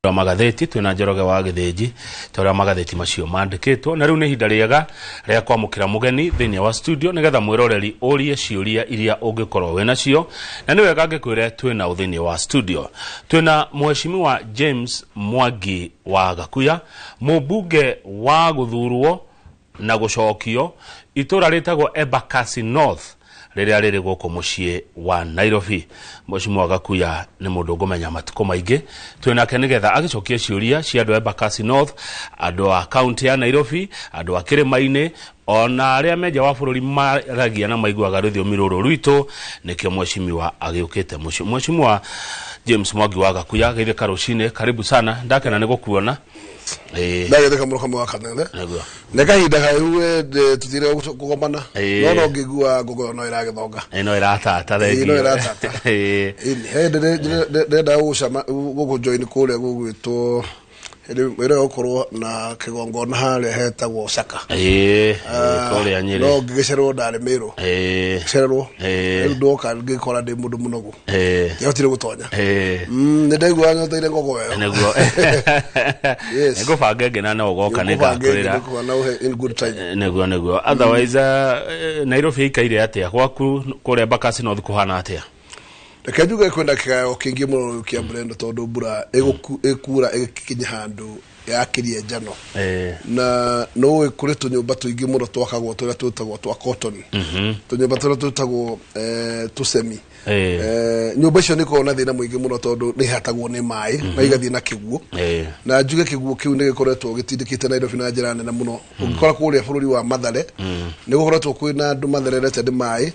Wa magathĩti twĩna Njoroge wa Gĩthĩnji ta ũrĩa magathĩti macio mandĩkĩtwo. Na rĩu nĩ ihinda rĩega rĩa kwamũkĩra mũgeni thĩinĩ wa studio nĩgetha mwĩroreri ũrie ciũria iria ũngĩkorwo wĩ nacio, na nĩ wega ngĩkwĩre twĩna ũ thĩinĩ wa studio. Twĩna Mheshimiwa James Mwangi wa Gakuya, mũmbunge wa gũthurwo na gũcokio itũra rĩtagwo Embakasi North rĩrĩa rĩrĩ gũkũ mũciĩ wa Nairobi. Mheshimiwa Gakuya nĩ mũndũ ngũmenya matukũ maingĩ, twĩ nake nĩgetha agĩcokie ciũria cia andũ a Embakasi North, andũ a kaunti ya Nairobi, andũ a kĩrĩma-inĩ, ona arĩa me nja wa bũrũri maragia na maiguaga rũthiomi rũrũ rwitũ. Nĩkĩo mheshimiwa agĩũkĩte mũciĩ. Mheshimiwa James Mwangi wa Gakuya, geithĩka rũcinĩ, karibu sana, ndakena nĩ gũkuona. Ndagĩthĩka mũno kamwe wa kanene. Nĩguo. Nĩ kahinda kaihu tũthire kũgomana. No ngĩigua ngũkũ no ĩragĩthonga. Ĩno ĩratata. Ĩĩ, no ĩratata. Ĩni he ndĩrenda gũgũcama gũkũ join kũrĩa gũgwĩtwo ĩrĩa gũkorwo na kĩgongona harĩa hetagwo Saka. Ĩĩ, kũrĩa Nyĩrĩ. No ngĩgĩcererwo, ndarĩ Mĩrũ. Cererwo. Rĩu ndoka ngĩkora ndĩ mũndũ mũnogu. Ndiahotire gũtonya. Nĩ ndaigua nyoteire ngogo ĩyo. Nĩguo. Yes. Nĩngũbanga ĩngĩ na no ũgoka, Nĩngũbanga ĩngĩ. nĩngakwĩra. Nĩngũbanga na ũhe in good time. Nĩguo. Otherwise, Nairobi ĩikaire atĩa? Gwaku kũrĩa Embakasi North kũhana atĩa? Reke njuge kwĩna kĩgayo kĩingĩ mũno kĩa mbura ĩno, tondũ mbura ĩkura ĩgĩkinya handũ yakĩrie njano. Na nũĩ kũrĩ tũnyũmba tũingĩ mũno twakagwo tũrĩa twĩtagwo twa cotton, tũnyũmba tũrĩa twĩtagwo tũcemi. Nyũmba icio nĩ ikoragwo na thĩna mũingĩ mũno tondũ nĩ ihatagwo nĩ maĩ na igathiĩ na kĩguũ. Na njuge kĩguũ kĩu nĩ gĩkoretwo gĩtindĩkĩte Nairobi na njĩra nene mũno. Ũngĩkora kũrĩa bũrũri wa Mathare nĩ gũkoretwo kwĩna andũ mathererete nĩ maĩ,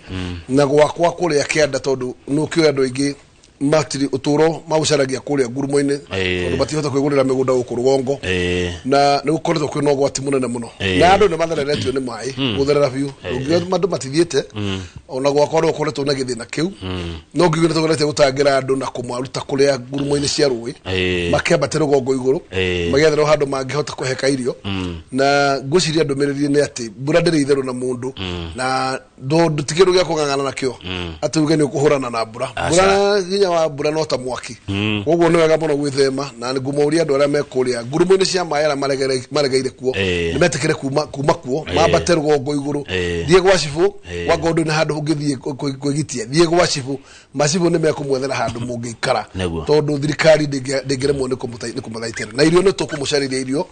na gwakwa kũrĩa kĩanda, tondũ nĩ ũkĩũĩ andũ aingĩ matiri ũtũro maũcaragia kũrĩa ngurumo-inĩ, tondũ matihota kwĩgũrĩra mĩgũnda gũkũ rũgongo. Na nĩ gũkoretwo kwĩna ũgwati mũnene mũno. Na andũ nĩ mathereretio nĩ maĩ gũtherera biũ. Ũngiuga andũ matithiĩte, ona gwakwa no ũkoretwo na gĩthĩna kĩu. No ngiuga nĩ tũgeretie gũtangĩra andũ na kũmaruta kũrĩa ngurumo-inĩ cia rũĩ, makĩambate rũgongo igũrũ, magĩetherwo handũ mangĩhota kũheka irio. Na ngwĩciria ndũmĩrĩri nĩ atĩ mbura ndĩrĩ itherũ na mũndũ, na ti kĩndũ gĩa kũng'ang'ana nakĩo atĩ uge nĩ ũkũhũrana na mbura. Mbura, hinya wa mbura no ta mwaki. Koguo nĩ wega mũno gwĩthema, na ngũmoria andũ arĩa me kũrĩa ngurumo-inĩ cia maĩ, arĩa maregeire kuo, nĩ metĩkĩre kuma kuo, mambate rũgongo igũrũ. Thiĩ gwa cibũ, gwa ngondũ nĩ handũ ũngĩthiĩ kwĩgitia. Thiĩ gwa cibũ, macibũ nĩ mekũmwethera handũ mũngĩikara. Tondũ thirikari ndĩngĩremwo nĩ kũmũthaitĩra na irio. Nĩ tũkũmũcarĩria irio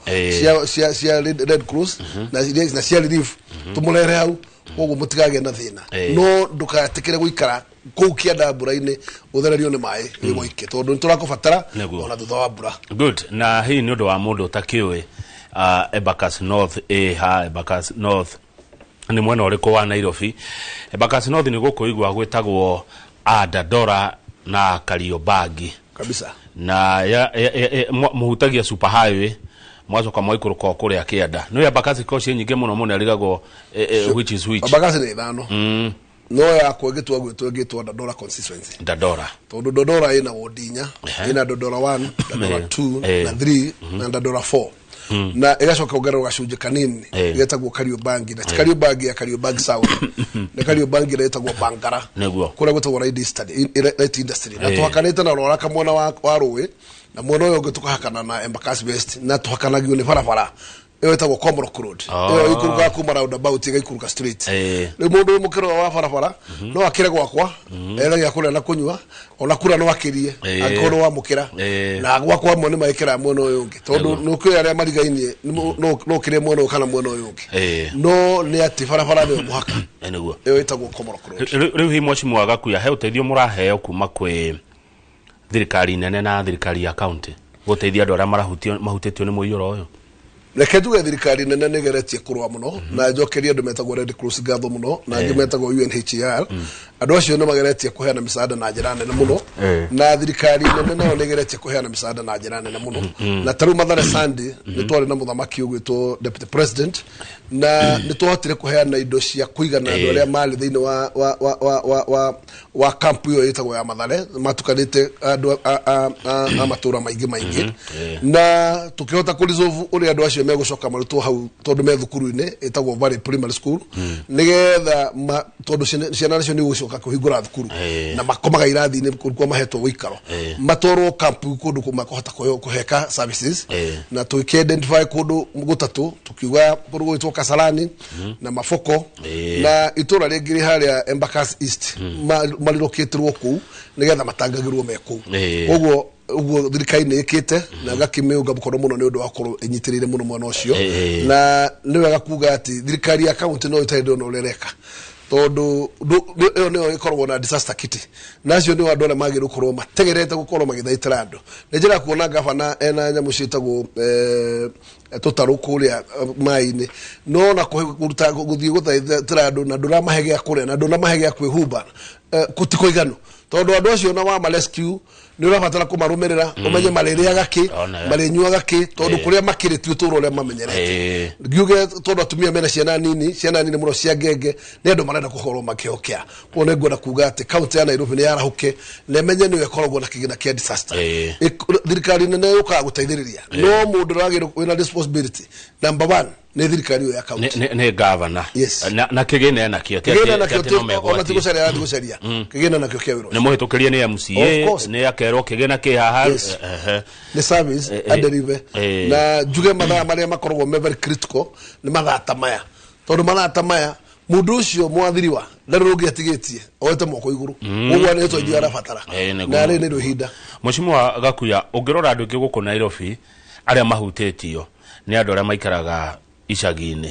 cia Red Cross na cia relief, tũmũrehere hau. Koguo mũtikagĩe na thĩna. No ndũgatĩkĩre gũikara kũu kĩanda mbura-inĩ ũthererio nĩ maĩ wĩ woike, tondũ nĩ tũrakũbatara ona thutha wa mbura. Good. Na hihi nĩ ũndũ wa mũndũ ũtakĩũĩ, Embakasi North ĩ ha? Embakasi North nĩ mwena ũrĩkũ wa Nairobi? Embakasi North nĩ gũkũ igua gwĩtagwo Dandora na Kariobangi. Kabisa. Na mũhutagia super highway, mwacoka mwaikũrũka o kũrĩa kĩanda. Nĩ Embakasi ko ciĩ nyingĩ mũno mũno, arigagwo which is which. Embakasi nĩ ithano, no yakwa ĩgĩtua gwĩtwo ĩgĩtwo Dandora constituency. Dandora. Tondũ Dandora ĩna wodi inya. Ĩna Dandora 1, Dandora 2 na 3 na Dandora 4, na ĩgacoka ongererwo gacunjĩ kanini getagwo Kariobangi, na ti Kariobangi ya Kariobangi South, nĩ Kariobangi ĩrĩa ĩtagwo Bangara. Kũrĩa gwĩtagwo Light Industry, Light Industry. Na tũhakanĩte na Rwaraka mwena wa rũĩ, na mwena ũyũ ũngĩ tũkahakana na Embakasi West, na tũhakanagio nĩ barabara ĩyo ĩtagwo Komorok Road. Ĩyo ĩikũrũkaga kuma roundabout ĩgaikũrũka straight. Rĩu mũndũ wĩ mũkĩro wa barabara no akĩre gwakwa ethe gĩa kũrĩa na kũnyua, ona kura no akĩrie angĩkorwo nĩ wamũkĩra. Na gwakwa amwe nĩ maĩkĩraga mwena ũyũ ũngĩ, tondũ nĩ ũkĩũĩ arĩa marigainie no ũkĩre mwena ũyũ kana mwena ũyũ ũngĩ. No nĩ atĩ barabara nĩyo mũhaka. Ĩyo ĩtagwo Komorok Road. Rĩu hihi Mheshimiwa Gakuya, he ũteithio mũraheo kuma kwĩ thirikari nene na thirikari ya county gũteithia andũ arĩa marahutio mahutĩtio nĩ mũiyũro ũyũ? Reke njuge thirikari nene nĩ ĩgeretie kũrũa mũno, na njokerie andũ metagwo Red Cross ngatho mũno, na angĩ metagwo UNHCR. Andũ acio nĩ mageretie kũheana mĩsaada na njĩra nene mũno. Na thirikari nene nayo nĩ ĩgeretie kũheana mĩsaada na njĩra nene mũno. Na ta rĩu Mathare Sunday nĩ twarĩ na mũthamaki ũgwĩtwo deputy president, na nĩ twahotire kũheana indo cia kũigana andũ arĩa marĩ thĩinĩ wa kampu ĩyo ĩtagwo ya Mathare, matukanĩte andũ a matũra maingĩ maingĩ, na tũkĩhota kũ resolve ũrĩa andũ acio acio megũcoka marutwo hau tondũ me thukuru-inĩ ĩtagwo Valley Primary School, nĩgetha tondũ ciana nacio nĩ igũcoka kũhingũra thukuru na makomaga irathi-inĩ kũrĩa mahetwo ũikaro, matwarwo camp kũndũ makũhota kũheka services. Na tũkĩ-identify kũndũ gũtatũ, tukiuga kũndũ gwĩtwo Kasarani na Maboko na itũra rĩngĩ rĩ harĩa Embakasi East, marilokĩtĩrwo kũu nĩgetha matangagĩrwo me kũu. Koguo ũguo thirikari nĩ ĩkĩte na ngakĩmĩũnga mũkono mũno nĩ ũndũ wa gũkorwo ĩnyitĩrĩire mũno mwena ũcio. Na nĩ wega kuga atĩ thirikari ya kaunti no ĩtarĩ ndĩrona ũrĩa ĩreka, tondũ ĩyo nĩyo ĩkoragwo na disaster kitty, na acio nĩo andũ arĩa magĩrĩirwo gũkorwo mategerete gũkorwo magĩthaitĩra andũ. Nĩ njĩra kuona gavana ena nyamũ ciĩtagwo tũtarũ kũrĩa maĩ-inĩ, no na kũruta gũthiĩ gũthaitĩra andũ na ndũramahe gĩa kũrĩa na ndũnamahe gĩa kwĩhumba, gũtikũiganu, tondũ andũ acio na wama rescue nĩ ũrabatara kũmarũmĩrĩra, ũmenye marĩrĩaga kĩ, marĩnyuaga kĩ, tondũ kũrĩa makĩrĩ ti ũtũũro ũrĩa mamenyerete. Ngiuge tondũ atumia mena ciana nini, ciana nini mũno cia ngenge, nĩ andũ marenda kũhorwo makĩhokea. Koguo nĩ ngwenda kuga atĩ kaunti ya Nairobi nĩ yarahũke na ĩmenye nĩyo ĩkoragwo na kĩgĩna kĩa disaster. Thirikari nene yũkaga gũteithĩrĩria, no mũndũ ũrĩa wĩna responsibility number one nĩ thirikari ĩyo ya kaunti. Nĩ gavana. Yes. Na kĩgĩna enakĩo ti kĩgĩna atĩ nakĩo atĩ no ona megwatie. ti gũcaria arathiĩ gũcaria, kĩgĩna nakĩo kĩa wĩra Nĩ ũcio. mũhĩtũkĩrie nĩ MCA. Of course. Nĩ akerwo kĩgĩna kĩ haha. Yes. Nĩ service aderive. Na njuge mathaa marĩa makoragwo me very critical nĩ mathaa ta maya, tondũ mathaa ta maya mũndũ ũcio mwathiriwa ndarĩ rũngĩ atigĩtie oete moko igũrũ, ũguo nĩ ũteithio arabatara. Nĩguo. Na rĩ nĩrĩo ihinda. Mheshimiwa Gakuya, ũngĩrora andũ aingĩ gũkũ Nairobi arĩa mahutĩtio nĩ andũ arĩa maikaraga icagi-inĩ,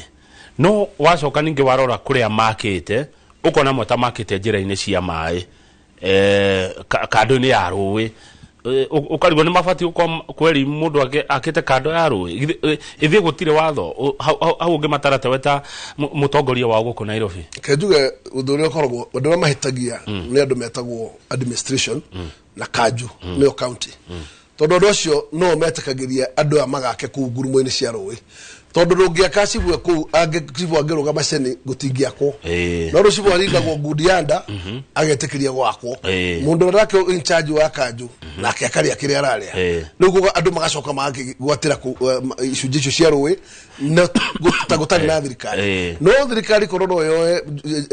no wacoka ningĩ warora kũrĩa makĩte ũkona amwe ta makĩte njĩra-inĩ cia maĩ, kando-inĩ ya rũĩ. Ũkarigwo nĩ mabatiĩ gũkorwo kweri mũndũ akĩte kando ya rũĩ. Ithuĩ gũtirĩ watho hau ũngĩmatara we ta mũtongoria wao gũkũ Nairobi? Ke njuge ũndũ ũrĩa ũkoragwo, ũndũ ũrĩa mahĩtagia nĩ andũ metagwo administration na kanju, nĩyo county, tondũ andũ acio no metĩkagĩria andũ aya magake kũu ngurumo-inĩ cia rũĩ, tondũ ndũngĩaka cibũ kũu, cibũ angĩrũgama ceni gũtingĩakwo. No rĩu cibũ aringagwo ngundi ya nda agetĩkĩria gwakwo. Mũndũ ũrĩa nake in charge wa kanju nake akarĩa kĩrĩa ararĩa. Rĩu koguo andũ magacoka magakĩgwatĩra icunjĩ icio cia rũĩ na ta gũtarĩ na thirikari. No thirikari korwo no yoe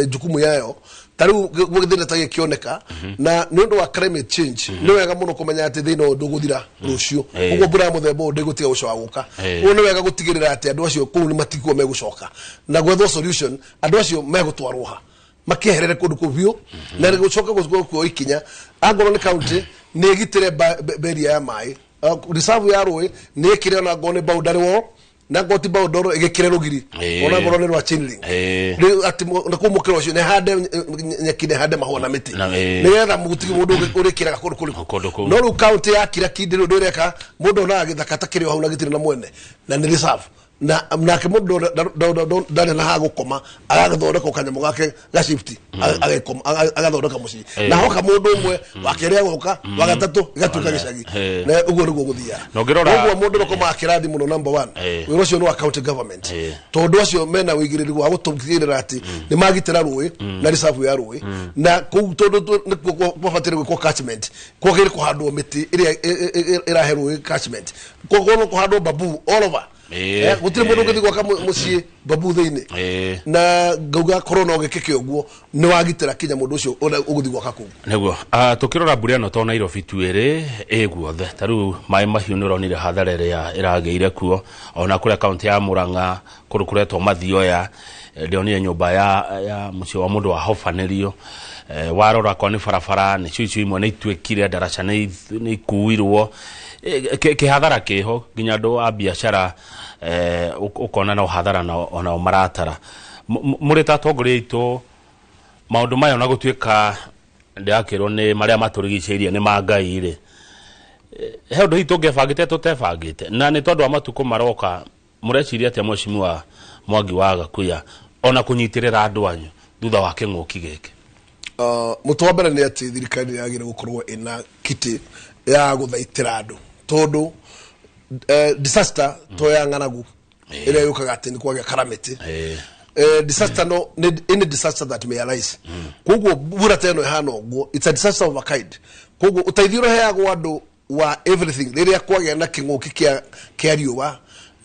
jukumu yayo, ta rĩu thĩna ta gĩkĩoneka na nĩ ũndũ wa climate change, nĩ wega mũno kũmenya atĩ thĩna ũyũ ndũgũthira rũciũ. Ũguo mbura ya mũthemba ũyũ ndĩgũtiga gũcoka gũka. Ũguo nĩ wega gũtigĩrĩra atĩ andũ acio kũu nĩ matikuo megũcoka na gwethwo solution, andũ acio megũtwarwo ha makĩeherere kũndũ kũu biũ na gũcoka gũkuo ikinya. Angorwo nĩ county nĩ ĩgitĩre beria ya maĩ, reserve ya rũĩ nĩ ĩkĩre, ona ngorwo nĩ boundary wall, na ngorwo ti boundary wall ĩgĩkĩre rũgiri, ona ngorwo nĩ rwa chain link. Rĩu atĩ na kũu mũkĩra ũcio nĩ hande nyeki, nĩ hande mahũa na mĩtĩ, nĩgetha mũgũtige mũndũ ũrĩkĩraga kũndũ kũrĩkũ. Kũndũ kũu. No rĩu county yakira kindi rĩu ndĩreka, mũndũ onaga gĩthaka ta kĩrĩ o hau na gĩtirĩ na mwene na nĩ reserve, na nake mũndũ ndarĩ na ha gũkoma, agagĩthondeka kanyamũ gake gacifti, agekoma, agathondeka mũciĩ, na hoka mũndũ ũmwe wa kerĩ agoka wa gatatũ, gĩgatuĩka gĩcagi. Na ũguo nĩguo gũthiaga. Na ũguo mũndũ nĩkũmaga kĩrathi mũno number one, wĩra ũcio nĩ wa county government, tondũ acio mena ũigĩrĩri wa gũtigĩrĩra atĩ nĩ magitĩra rũĩ na reserve ya rũĩ na kũu, tondũ nĩkuo kwabataire gwĩkwo catchment, kwagĩrĩire kũhandwo mĩtĩ ĩrĩa ĩrahe rũĩ catchment, koguo no kũhandwo bamboo all over. Gũtirĩ mũndũ ũngĩthiĩ gwaka mũciĩ bamboo thĩinĩ. Na ngauga korwo no gĩkĩke ũguo, nĩ wagitĩra kinya mũndũ ũcio ũrĩa ũgũthiĩ gwaka kũu. Nĩguo tũkĩrora mbura ĩno, to Nairobi tu ĩrĩ ĩ guothe, ta rĩu maĩ mahiũ nĩ ũronire hathara ĩrĩa ĩragĩire kuo, ona kũrĩa kaunti ya Murang'a kũndũ kũretwo Mathioya, ndĩronire nyũmba ya mũciĩ wa mũndũ wahobanĩrio. Warora kwa nĩ barabara nĩcio icio imwe nĩ ituĩkire ndaraca, nĩ ikuirwo. Kĩhathara kĩho nginya andũ a biacara, ũkona no hathara onao maratara. Mũrĩ ta atongoria aitũ, maũndũ maya ona gũtuĩka ndĩrakĩrwo nĩ marĩa matũrigicĩirie nĩ ma Ngai rĩ, he ũndũ hihi tũngĩbangĩte tũtebangĩte, na nĩ tondũ wa matukũ maroka, mũreciria atĩa, Mheshimiwa Mwangi wa Gakuya, ona kũnyitĩrĩra andũ anyu thutha wa kĩng'ũki gĩkĩ? Mũtũ wa mbere nĩ atĩ thirikari nĩ yagĩrĩire gũkorwo ĩna kitty ya gũthaitĩra andũ, tondũ disaster to ya ng'aragu ĩrĩa yũkaga atĩ nĩ kwagĩa calamity. Disaster no any disaster that may arise. Koguo mbura ta ĩno ĩhana ũguo, it's a disaster of a kind. Koguo ũteithio ũrĩa ũheagwo andũ wa everything rĩrĩa kwagĩa na kĩng'ũki kĩa riũa.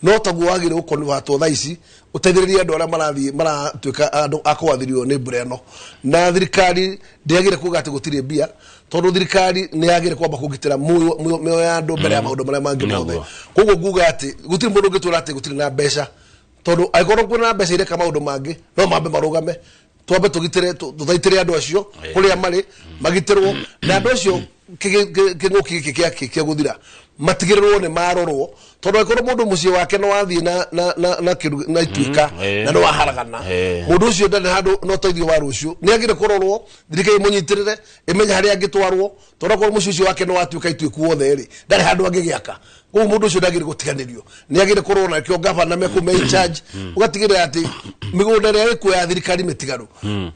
No taguo wagĩrĩire gũkonvatwo thaa ici ũteithĩrĩrie andũ arĩa marathiĩ maratuĩka andũ a kũathĩrĩrio nĩ mbura ĩno. Na thirikari ndĩagĩrĩire kuga atĩ gũtirĩ mbia, tondũ thirikari nĩ yagĩrĩire kwamba kũgitĩra mĩoyo ya andũ mbere ya maũndũ marĩa mangĩ mothe. Koguo nguga atĩ gũtirĩ mũndũ ũngĩtwĩra atĩ gũtirĩ na mbeca, tondũ angĩkorwo kwĩna mbeca ireka maũndũ mangĩ no mambe marũgame, twambe tũgitĩre, tũthaitĩre andũ acio kũrĩa marĩ magitĩrwo, na andũ acio kĩng'ũki gĩkĩ kĩa gũthira matigĩrĩrwo nĩ marorwo, tondũ angĩkorwo mũndũ mũciĩ wake no wathiĩ na kĩndũ na ituĩka na nĩ waharagana, mũndũ ũcio ndarĩ handũ na ũteithio wa rũciũ, nĩ agĩrĩire kũrorwo, thirikari ĩmũnyitĩrĩre, ĩmenye harĩa angĩtwarwo, tondũ akorwo mũciĩ ũcio wake nĩ watuĩka ituĩku wothe rĩ, ndarĩ handũ angĩgĩaka. Koguo mũndũ ũcio ndagĩrĩire gũtiganĩrio, nĩ agĩrĩire kũrorwo na kĩo gavana mekũ me in charge, ũgatigĩrĩra atĩ mĩgũnda ĩrĩa ĩkuo ya thirikari mĩtigaru,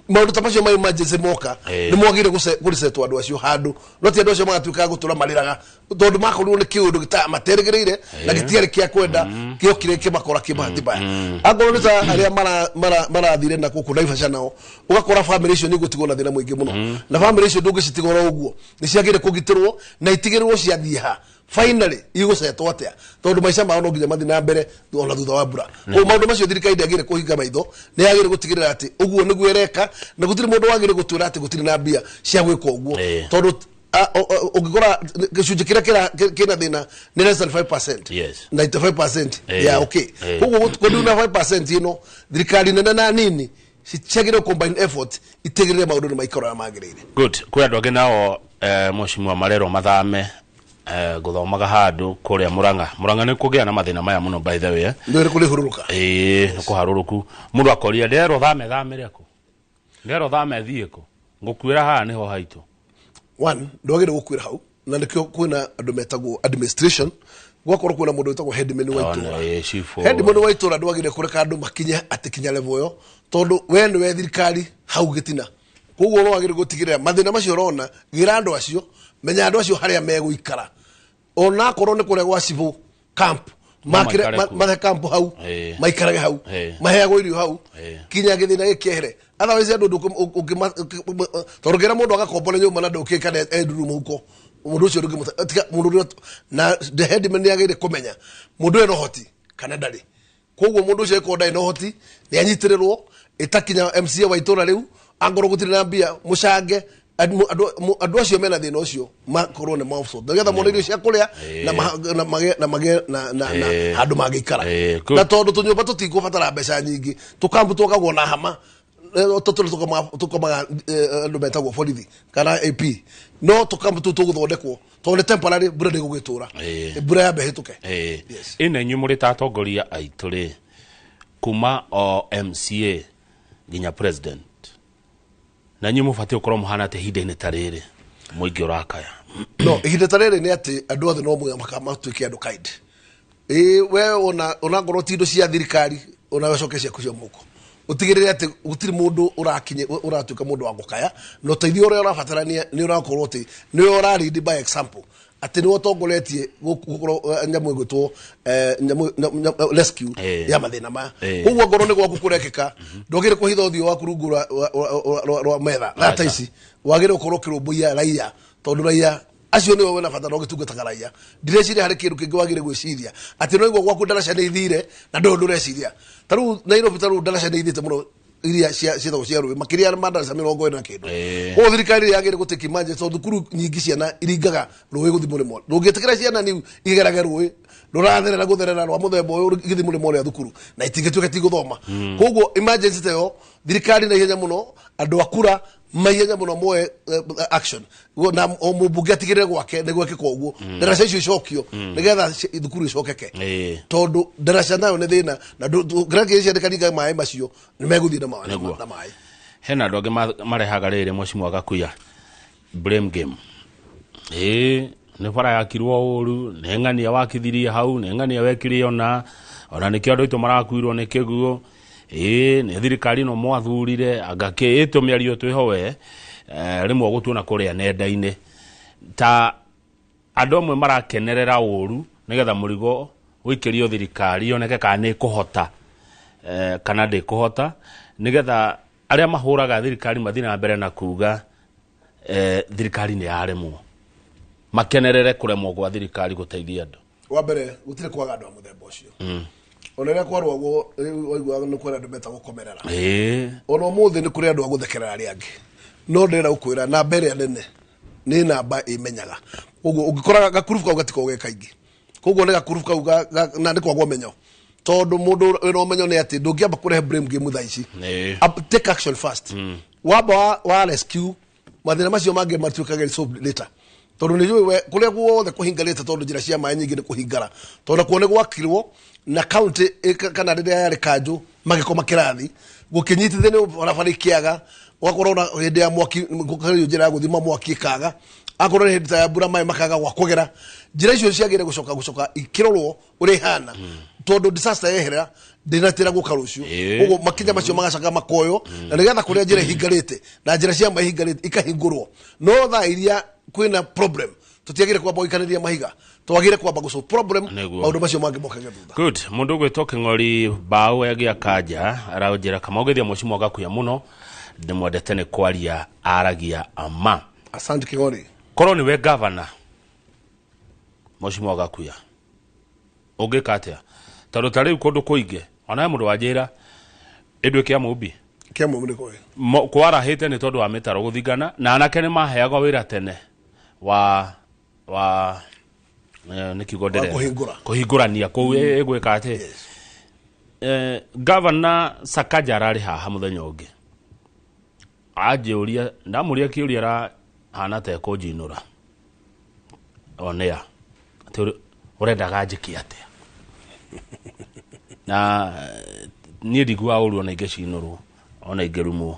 maũndũ ta macio ma emergency moka, nĩ mwagĩrĩire kũresetwo andũ acio handũ, no ti andũ acio magatuĩka gũtũra marĩraga tondũ makorirwo nĩ kĩũndũ materĩgĩrĩire na gĩtiarĩ kĩa kwenda, gĩokire kĩmakora kĩmahati maya. Angorwo nĩ ta arĩa marathire na gũkũ Naivasha, nao ũgakora famĩlĩ icio nĩ igũtigwo na thĩna mũingĩ mũno, na famĩlĩ icio ndũngĩcitigwo oro ũguo, nĩ ciagĩrĩire kũgitĩrwo na itigĩrĩrwo ciathiĩ ha finally igũcetwo atĩa, tondũ maica mao no nginya mathiĩ na mbere ona thutha wa mbura. Koguo maũndũ macio thirikari ndĩagĩrĩire kũhinga maitho, nĩ yagĩrĩire gũtigĩrĩra atĩ ũguo nĩguo ĩreka, na gũtirĩ mũndũ wagĩrĩire gũtwĩra atĩ gũtirĩ na mbia cia gwĩka ũguo, tondũ ũngĩkora gĩcunjĩ kĩrĩa kĩna thĩna nĩ less than 5%, 95% ya okay. Koguo kũndũ na 5% ĩno, thirikari nene na nini ciagĩrĩire combine effort itigĩrĩre maũndũ nĩ maikaro ũrĩa magĩrĩire. Good. Kwĩ andũ angĩ nao, mheshimiwa, marerwo mathame, gũthomaga handũ kũrĩa Murang'a. Murang'a nĩ kũgĩa na mathĩna maya mũno, by the way. Nĩ kũrĩ hurũrũka. Ĩĩ, nĩ kũharũrũku. Mũndũ akoria, ndĩrerwo thame, thamĩre kũ? Ndĩrerwo thame thiĩ kũ? Ngũkuĩra haha nĩho haitũ. One, ndwagĩrĩire gũkuĩra hau, na nĩkĩo kwĩna andũ metagwo administration, gwakorwo kwĩna mũndũ wĩtagwo headman wa itũra. Chief. Headman wa itũra ndwagĩrĩire kũreka andũ makinye atĩ kinya level ĩyo, tondũ we nĩwe thirikari hau gĩtina. Koguo no wagĩrĩire gũtigĩrĩra mathĩna macio ũrona, gĩra andũ acio, menya andũ acio harĩa megũikara, onakorwo nĩ kũrĩa gwa civil camp, makire maikare kuo. Mathe camp hau, maikarage hau, maheagwo irio hau kinya gĩthĩna gĩkĩehere. Otherwise andũ tondũ ngĩra mũndũ agakombora nyũmba na ndũkĩ kana enduru mũhuko, mũndũ ũcio ndũngĩmũta tiga mũndũ ũrĩa na the headman nĩ agĩrĩire kũmenya mũndũ ũyũ ena ũhoti kana ndarĩ. Koguo mũndũ ũcio angĩkorwo ndarĩ na ũhoti, nĩ anyitĩrĩrwo ĩtakinya MCA wa itũra rĩu, angorwo gũtirĩ na mbia mũcange andũ acio mena thĩna ũcio makorwo nĩ maoffsort, nĩgetha mone irio cia kũrĩa na magĩe na handũ mangĩikara. Good. Na tondũ tũnyũmba tũtikũbatara mbeca nyingĩ, tũkambu twakagwo na hama, tũtũrĩ tũkomaga andũ metagwo borithi kana AP, no tũkambu tũu tũgũthondekwo tondũ nĩ temporary, mbura ndĩgũgĩtũra, mbura yambe ĩhĩtũke. Yes. Ĩna inyuĩ mũrĩ ta atongoria aitũ rĩ, kuma o MCA nginya president, na inyuĩ mũbatiĩ gũkorwo mũhana atĩ ihinda-inĩ ta rĩrĩ mũingĩ ũrakaya? No ihinda ta rĩrĩ nĩ atĩ andũ othe no mũhaka matuĩke andũ kind. Ĩ we ona onakorwo ti indo cia thirikari, ona coke ciaku cia mũhuko, ũtigĩrĩre atĩ gũtirĩ mũndũ ũrakinye ũratuĩka mũndũ wa gũkaya, na ũteithio ũrĩa ũrabatarania nĩ ũrakorwo atĩ nĩwe ũra lead by example, atĩ nĩwe ũtongoretie gũkorwo nyamũ ĩgwĩtwo nyamũ rescue ya mathĩna maya. Koguo ngorwo nĩ gwaku kũrekĩka, ndwagĩrĩire kũhitha ũthiũ waku rungu rwa metha na ta ici, wagĩrĩire gũkorwo ũkĩrũmbũiya raia, tondũ raia acio nĩwe wĩna bata na ũgĩtungataga raia. Ndireciria harĩ kĩndũ kĩngĩ wagĩrĩire gwĩciria atĩ no igua gwaku ndaraca nĩ ithire na ndũĩ ũndũ ũreciria. Ta rĩu Nairobi, ta rĩu ndaraca nĩ ithite mũno iria ciĩtagwo cia rũĩ, makĩria ma ndaraca 40 na kĩndũ. Koguo thirikari nĩ yagĩrĩire gũtake emergency, tondũ thukuru nyingĩ ciana iringaga rũĩ gũthiĩ mũrĩmo. Ndũngĩtĩkĩra ciana niu igerage rũĩ rũratherera gũtherera rwa mũthemba ũyũ igĩthiĩ mũrĩmo ũrĩa thukuru na itingĩtuĩka tigũthoma. Koguo emergency ta ĩyo, thirikari na ihenya mũno, andũ a kura maihenya mũno moe action. Na o mũmbunge atigĩrĩre gwake nĩ gwekĩka ũguo, ndaraca icio icokio nĩgetha thukuru icokeke, tondũ ndaraca nayo nĩ thĩna na kĩrĩa ciandĩkaninga maĩ macio nĩ megũthiĩ na maĩ. Nĩguo. Na maĩ. Hena andũ angĩ marehaga rĩrĩ, mheshimiwa Gakuya, blame game, ĩĩ nĩ bara yakirwo ũru, nĩ ng'ania wakithirie hau, nĩ ng'ania wekire, ona nĩkĩo andũ aitũ marakuirwo nĩ kĩguo, ĩĩ nĩ thirikari ĩno mwathurire, anga kĩ ĩtũ mĩario twĩho we, rĩmwe ũgũtuona kũrĩa nenda-inĩ ta andũ amwe marakenerera ũru nĩgetha mũrigo ũikĩrio thirikari yoneke kana nĩ ĩkũhota kana ndĩkũhota, nĩgetha arĩa mahũraga thirikari mathiĩ na mbere na kuga thirikari nĩ yaremwo, makenerere kũremwo gwa thirikari gũteithia andũ. Wa mbere gũtirĩ kwaga andũ a mũthemba ũcio. Ona rĩrĩa kwarwagwo rĩu waiguaga nĩ kũrĩ andũ metagwo komerera. Ona ũmũthĩ nĩ kũrĩ andũ a gũthekerera arĩa angĩ, no ndĩrenda gũkwĩra namba ĩrĩa nene nĩ namba ĩmenyaga. Koguo ũngĩkora gakurubu kau gatikoragwo ge kaingĩ, koguo nĩ gakurubu kau na nĩ kwaga ũmenyo, tondũ mũndũ wĩna ũmenyo nĩ atĩ ndũngĩamba kũrehe blame game thaa ici. Take action first. Wamba wa rescue mathĩna macio mangĩ matuĩkage solved later, tondũ nĩ njũĩ we kũrĩa guothe kũhingarĩte, tondũ njĩra cia maĩ nyingĩ nĩ kũhingara, tondũ nakuo nĩ gwakirwo na county kana rĩrĩa yarĩ kanjũ magĩkoma kĩrathi gũkĩnyitithanio barabara ikĩaga, ũgakorwo na hĩndĩ ya mwaki gũkagerio njĩra ya gũthima mwaki ĩkaga, akorwo nĩ hĩndĩ ta ya mbura maĩ makaga gwa kũgera. Njĩra icio ciagĩrĩire gũcoka ikĩrorwo ũrĩa ihana, tondũ disaster yeherera ndĩnatĩra gũka rũciũ. Koguo makinya macio magacoka makoywo na nĩgetha kũrĩa njĩra ihingarĩte na njĩra cia maĩ ihingarĩte ikahingũrwo. No thaa iria kwĩna problem tũtiagĩrĩire kwamba gũikanĩria mahiga, twagĩrĩire kwamba gũ solve problem. Maũndũ macio mangĩ mokage thutha. Good. Mundu gwitwo King'ori Mbao egia kanja aranjĩra kama ũgeithia mũcimo gakuya mũno, ndĩmwendete nĩ kwaria aragia ama. Asante, King'ori. Korwo nĩwe gavana mũcimo gakuya, ũngĩka atĩa? Tondũ ta rĩu kũndũ kũingĩ ona he mũndũ wanjĩra ĩndũ ĩkĩa mũmbi. Kĩa mũmbi nĩ kũĩ. Kwarahĩte nĩ tondũ wa mĩtaro gũthingana na anake nĩ maheagwo wĩra tene wa nĩ kiugo ndĩrenda. Kũhingũra. Kũhingũrania kũu ĩgwĩka atĩ gavana Sakaja ararĩ haha mũthenya ũngĩ anjĩũria, ndamũria kĩũria arahana ta ekũnjinũra onea atĩ ũrendaga njĩke atĩa, na niĩ ndiguaga ũru ona ingĩcinũrwo ona ingĩrumwo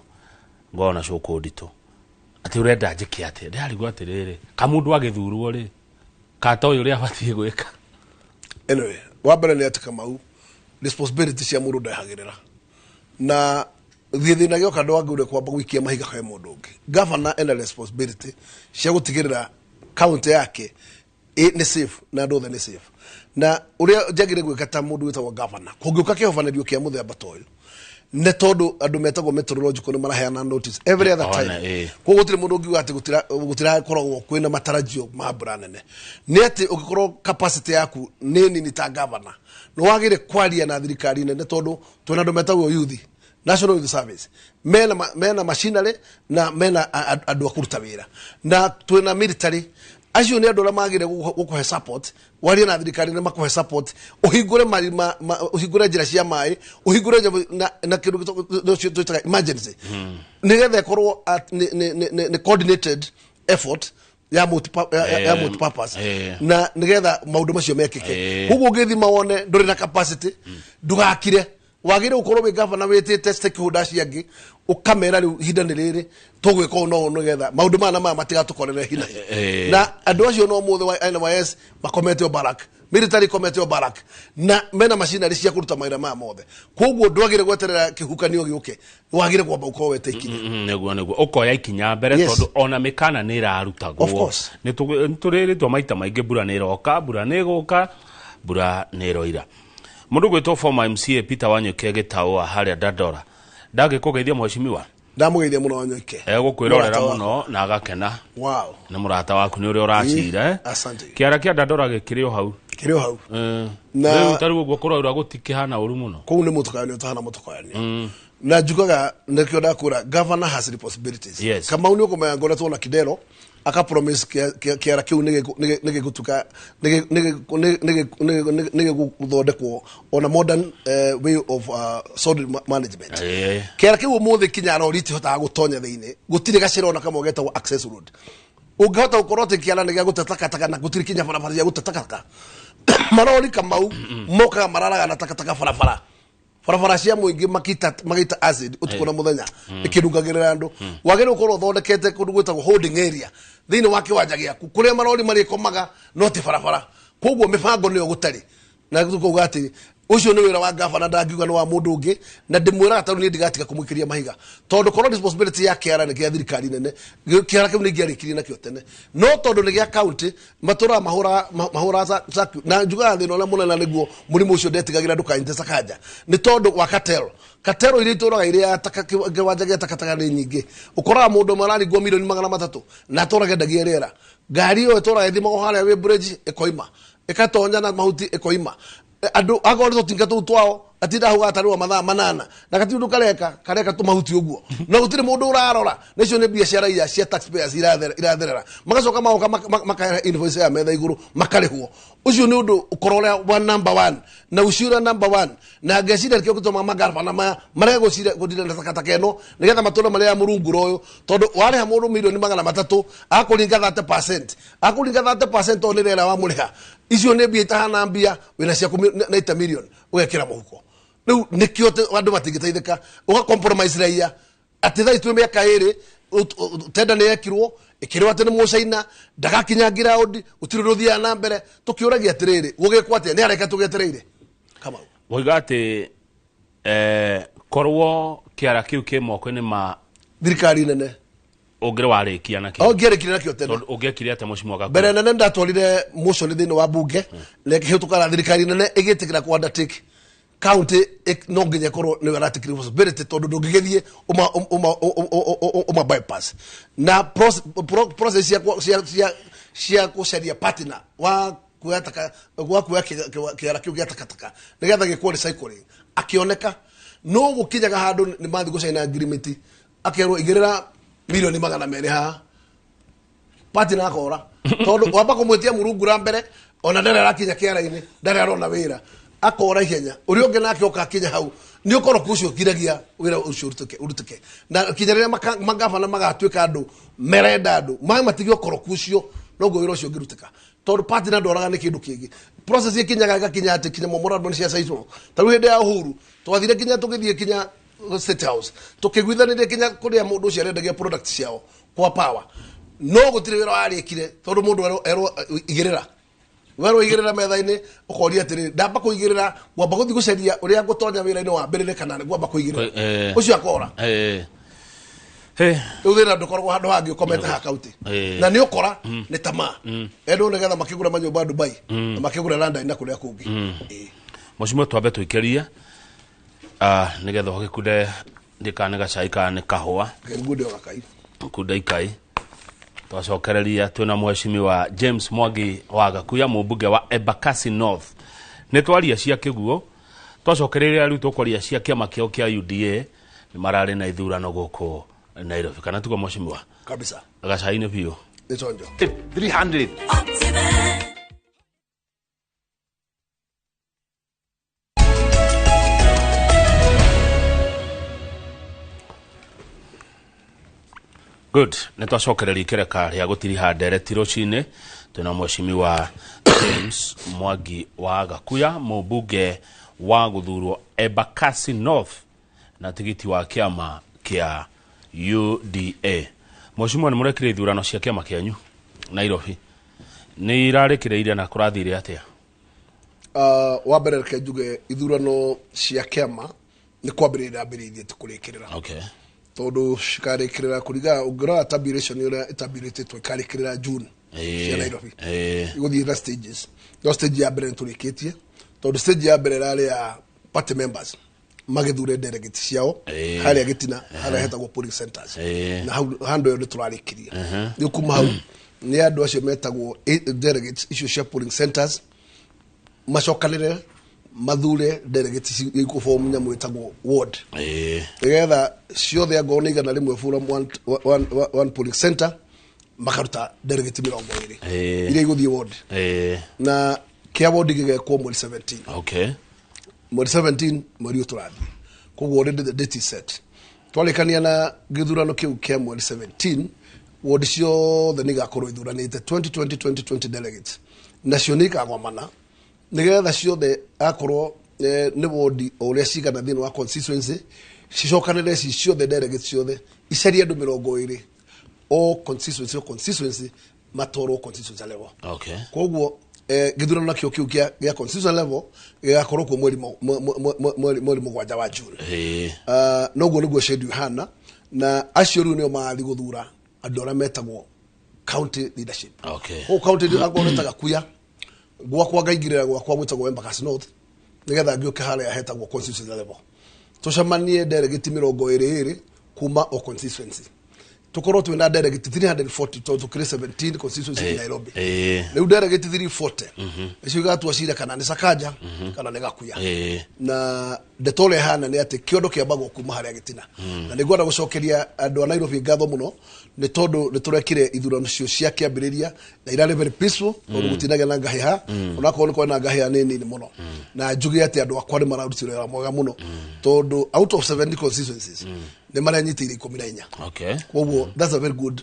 ngorwo na cũkũ nditũ atĩ ũrenda njĩke atĩa. Ndĩrarigwo atĩrĩrĩ, kamũndũ agĩthurwo rĩ kata ũyũ ũrĩa abatiĩ gwĩka. Anyway, wa mbere nĩ atĩ Kamau, responsibility cia mũndũ ndehagĩrĩra na gĩthĩna gĩoka ndwagĩrĩire kwamba gũikia mahiga he mũndũ ũngĩ. Governor ena responsibility cia gũtigĩrĩra county yake nĩ safe na andũ othe nĩ safe, na ũrĩa njagĩrĩire gwĩka ta mũndũ wĩtagwo governor kũngĩũka kĩhobanĩrio kĩa mũthemba ta ũyũ, nĩ tondũ andũ metagwo meteorological nĩ maraheana notice every other Ona, time. Koguo gũtirĩ mũndũ ũngiuga atĩ gũtirakoragwo kwĩna matarajio ma mbura nene. Nĩ atĩ ũngĩkorwo capacity yaku nĩ nini ta governor, nĩ wagĩrĩire kwaria na thirikari nene, tondũ twĩna andũ metagwo youth, National Youth Service, mena machinery na mena andũ a kũruta wĩra, na twĩna military. Acio nĩ andũ arĩa magĩrĩire gũkũhe support. Warie na thirikari nĩ makũhe support, ũhingũre marima, ũhingũre njĩra cia maĩ, ũhingũre na kĩndũ twĩtaga emergency, nĩgetha ĩkorwo nĩ coordinated effort ya multipurpose na nĩgetha maũndũ macio mekĩke. Koguo ũngĩthima wone ndũrĩ na capacity, ndũgakire. Wagĩrĩire gũkorwo wĩ gavana wĩtĩte stakeholders acio angĩ, ũkamera rĩu ihinda nĩ rĩrĩ tũgwĩka ũũ na ũũ nĩgetha maũndũ maya na maya matigatũkorere hi na hi. Na andũ acio no mũthĩ wa NYS makomete o barak, military ikomete o barak, na mena machinery cia kũruta mawĩra maya mothe. Koguo ndwagĩrĩire gweterera kĩhukanio gĩũke, wagĩrĩire kwamba gũkorwo wete ikinya. Nĩguo ũkoya ikinya mbere. Tondũ ona mĩkana nĩ ĩrarutagwo. Of course. Nĩ tũrĩrĩtwo maita maingĩ, mbura nĩ ĩroka, mbura nĩ ĩgũka, mbura nĩ ĩroira. Mũndũ gwĩtwo former MCA Peter Wanyuke Gĩtaũa harĩa Dandora ndangĩkũgeithia, mheshimiwa. Ndamũgeithia mũno Wanyoike. Egũkwĩrorera Mũrata wakwa. mũno na agakena. Nĩ mũrata waku nĩ ũrĩa ũracira, eh? Asante. Kĩara kĩa Dandora gĩkĩrĩ o hau. Kĩrĩ o hau. Na- Rĩu ta rĩu ũguo kũraura gũtikĩhana ũru mũno. Kũu nĩ mũtukanio ũtahana mũtukanio, na njugaga nĩkĩo ndakwĩra governor has responsibilities. Kamau, nĩ ũkũmenya ngoretwo na Kidero aka promise kĩara kĩu nĩ gĩgũtuka nĩ gĩgũthondekwo on a modern way of solid management. Kĩara kĩu ũmũthĩ kinya rori itihotaga gũtonya thĩinĩ, gũtirĩ gacĩra ona kamwe getagwo access road. Ũngĩhota gũkorwo atĩ kĩara nĩ gĩa gũte takataka na gũtirĩ kinya barabara cia gũte takataka, marori Kamau mokaga mararaga na takataka barabara, barabara cia mũingĩ makita magĩita acid ũtukũ na mũthenya ĩkĩrungagĩrĩra andũ. Wagĩrĩirwo gũkorwo ũthondekete kũndũ gwĩtagwo holding area thĩinĩ wa kĩwanja gĩaku kũrĩa marori marĩkomaga, no ti barabara. Koguo mĩbango nĩyo gũtarĩ na kuga atĩ ũcio nĩ wĩra wa gavana, ndangiuga nĩ wa mũndũ ũngĩ, na ndĩmwĩraga tondũ niĩ ndigatiga kũmũikĩria mahiga, tondũ korwo responsibility ya kĩara nĩ gĩa thirikari nene, kĩara kĩu nĩ ingĩarĩkirie nakĩo tene, no tondũ nĩ gĩa county matũraga mahũraga na njugaga thĩna ũrĩa mũnene nĩguo mũrimũ ũcio ndetigagĩra ndũkanyite Sakaja nĩ tondũ wa cartel. Cartel iria itũraga iria kĩwanja gĩa takataka nĩ nyingĩ. Ũkoraga mũndũ ũmwe araringwo milioni 300 na atũraga endagia rĩera, ngari ĩyo ĩtũraga ĩthimagwo harĩa wĩ bridge ĩkoima. Ĩkatonya na mahuti ĩkoima. Andũ akorwo nĩ tũtinga tũu twao atinda hau gatarũa mathaa 8 na gatirĩ ũndũ kareka kareka tũmahuti ũguo na gũtirĩ mũndũ ũrarora. Na icio nĩ mbia cia raia cia taxpayers iratherera, magacoka magoka makarehe invoice ya metha igũrũ makarĩhwo. Ũcio nĩ ũndũ ũkorwo ũrĩa wa number 1 na ũcio ũrĩa number 1, na ngeciria nĩkĩo gĩtũmaga magavana maya marege gũcira na takataka ĩno nĩgetha matũre marĩa ya mũrunguro ũyũ, tondũ warĩha mũndũ 300,000,000 akũringa 30%, akũringa 30% tondũ nĩ rĩera wamũrĩha. Icio nĩ mbia itahana mbia wĩna ciaku 90 million ũgekĩra mũhuko. Rĩu nĩkĩo andũ matingĩteithĩka, ũga compromise raia atĩ thaa itũ mĩaka 2 tenda nĩ yekirwo ĩkĩrwo atĩ nĩ mũcaina ndagakinya ground, gũtirĩ ũndũ ũthiaga na mbere. Tũkĩũragia atĩrĩrĩ, gũgĩkwo atĩa? Nĩ areke tũgĩetereire. Kamau. Woiga atĩ korwo kĩara kĩu kĩ moko-inĩ ma thirikari nene ũngĩrĩ warĩkia na kĩo. Ũngĩarĩkirie nakĩo tene. Tondũ ũngĩekire atĩa mũciĩ mwaka? Mbere nene ndatwarire motion thĩinĩ wa bunge na ĩkĩhĩtũka na thirikari nene ĩgĩtĩkĩra kũ undertake county no nginya ĩkorwo nĩyo ĩratake responsibility, tondũ ndũngĩgĩthiĩ ũma bypass na process cia gũcaria partner wa kuoya taka, wa kuoya kĩara kĩu gĩa takataka nĩgetha gĩkwo recycling akĩoneka. No gũkinyaga handũ nĩ mathiĩ gũcaina agreement, akerwo igĩrĩra 200,000,000 haha, partner akora tondũ wamba kũmwĩtia mũrungura mbere ona ndarĩ arakinya kĩara-inĩ, ndarĩ arona wĩra, akora ihenya. Ũrĩa ũngĩ nake oka akinya hau nĩ ũkoroku ũcio ũkiragia wĩra ũcio ũrutĩke. Na kinya rĩrĩa magavana magatuĩka andũ merenda andũ matige ũkoroku ũcio, noguo wĩra ũcio ũngĩrutĩka, tondũ partner ndoraga nĩ kĩndũ kĩngĩ. Process ĩkinyaga ĩgakinya atĩ kinya memorandum nĩ ciacainwo. Ta rĩu hĩndĩ ya Uhuru twathire kinya tũgĩthiĩ kinya State House tũkĩiguithanĩria kinya kũrĩa mũndũ ũcio arendagia product ciao kwa power, no gũtirĩ wĩra warĩkire tondũ mũndũ erwo igĩrĩra werwo igĩrĩra metha-inĩ, ũkoria atĩrĩrĩ, ndamba kũigĩrĩra ngwamba gũthiĩ gũcaria ũrĩa ngũtonya wĩra-inĩ wambĩrĩre kana ngwamba kũigĩrĩra ũcio akora. Rĩu thĩna ndũkoragwo handũ hangĩ ũkomete ha kaunti. Na nĩ ũkora nĩ tamaa. Endwo nĩgetha makĩgũra manyũmba Dubai na makĩgũra London na kũrĩa kũngĩ. Mũcimo twambe tũikĩrie nĩgetha ũgĩkunde ndĩkana nĩ gacai kana nĩ kahũa. Ngunde o gakai. Kunde ikai. Twacokereria twĩna mheshimiwa James Mwangi wa Gakuya, mũmbunge wa Embakasi North. Nĩ twaria cia kĩguo, twacokereria rĩu tũkwaria cia kĩama kĩao kĩa UDA, nĩ mararĩ na ithurano gũkũ Nairobi. Kana tugo mheshimiwa? Kabisa. Gacai-inĩ biũ. Nĩ chonjo. 300. Good. Nĩ twacokereria ikereka rĩa gũtiriha ndereti rũcinĩ. Twĩna mheshimiwa James Mwangi wa Gakuya, mũmbunge wa gũthurwo Embakasi North na tigiti wa kĩama kĩa UDA. Mheshimiwa, nĩ mũrekire ithurano cia kĩama kĩanyu Nairobi, nĩ irarĩkĩrĩire na kũrathire atĩa? Wa mbere reke njuge ithurano cia kĩama nĩ kwambĩrĩria irambĩrĩirie ti kũrĩkĩrĩra. Tondũ cikarĩkĩrĩra kũringana ũngĩrora tabulation ũrĩa ĩtabulĩtĩtwo ĩkarĩkĩrĩra June cia Nairobi. Igũthiĩ na stages. No stage ya mbere nĩ tũrĩkĩtie, tondũ stage ya mbere ĩrarĩ ya party members magĩthure delegate ciao harĩa gĩtina harĩa hetagwo polling centers. Na hau handũ ĩyo nĩ tũrarĩkirie. Rĩu kuma hau nĩ andũ acio metagwo delegates icio cia polling centers macokanĩrĩre mathure delegates ikũform nyamũ ĩtagwo ward. Nĩgetha ciothe angorwo nĩ 100 from one polling center makaruta delegate 20 iria igũthiĩ ward. Na kĩa ward gĩgekwo mweri 17. Mweri 17 mweri ũyũ tũrathiĩ. Koguo already the date is set. Twarĩkania na gĩthurano kĩu kĩa mweri 17, ward ciothe nĩ igakorwo ithuranĩte 20, 20, 20, 20 delegates. Nacio nĩ ikagomana nĩgetha ciothe akorwo nĩ ward o ũrĩa cigana thĩinĩ wa constituency cicokanĩrĩre ci ciothe delegates ciothe icarie andũ 20 o constituency o constituency matwarwo constituency level. Koguo gĩthurano nakĩo kĩu gĩa constituency level gĩgakorwo kuo mweri 7 wa June. Noguo nĩguo schedule ihana, na acio rĩu nĩo marathiĩ gũthura andũ arĩa metagwo county leadership. Kũu county akorwo nĩ ta Gakuya, gwakwa ngaingĩrĩra gwakwa gwĩtagwo Embakasi North, nĩgetha ngĩũke harĩa hetagwo constituency level. Tũcemanie delegate 22 kuma o constituency. Tukorwo twina delegate 340 tondũ tukĩrĩ 17 constituency in Nairobi. Rĩu delegate 340 icio igatua cira kana nĩ Sakaja kana nĩ Gakuya. Na ndeto ũrĩa ĩhana nĩ atĩ kĩondo kĩambagwo kuma harĩa gĩtina, na nĩ ngwenda gũcokeria andũ a Nairobi ngatho mũno nĩ tondũ nĩ tũrekire ithurano cio cia kĩambĩrĩria na irarĩ very peaceful, tondũ gũtinagĩa na ngahĩha, onakorwo nĩ kwarĩ na ngahĩha nĩ nini mũno. Na njuge atĩ andũ akwa nĩ mararutire wĩra mwega mũno, tondũ out of 70 constituencies nĩ marenyitĩire 14. Koguo that's a very good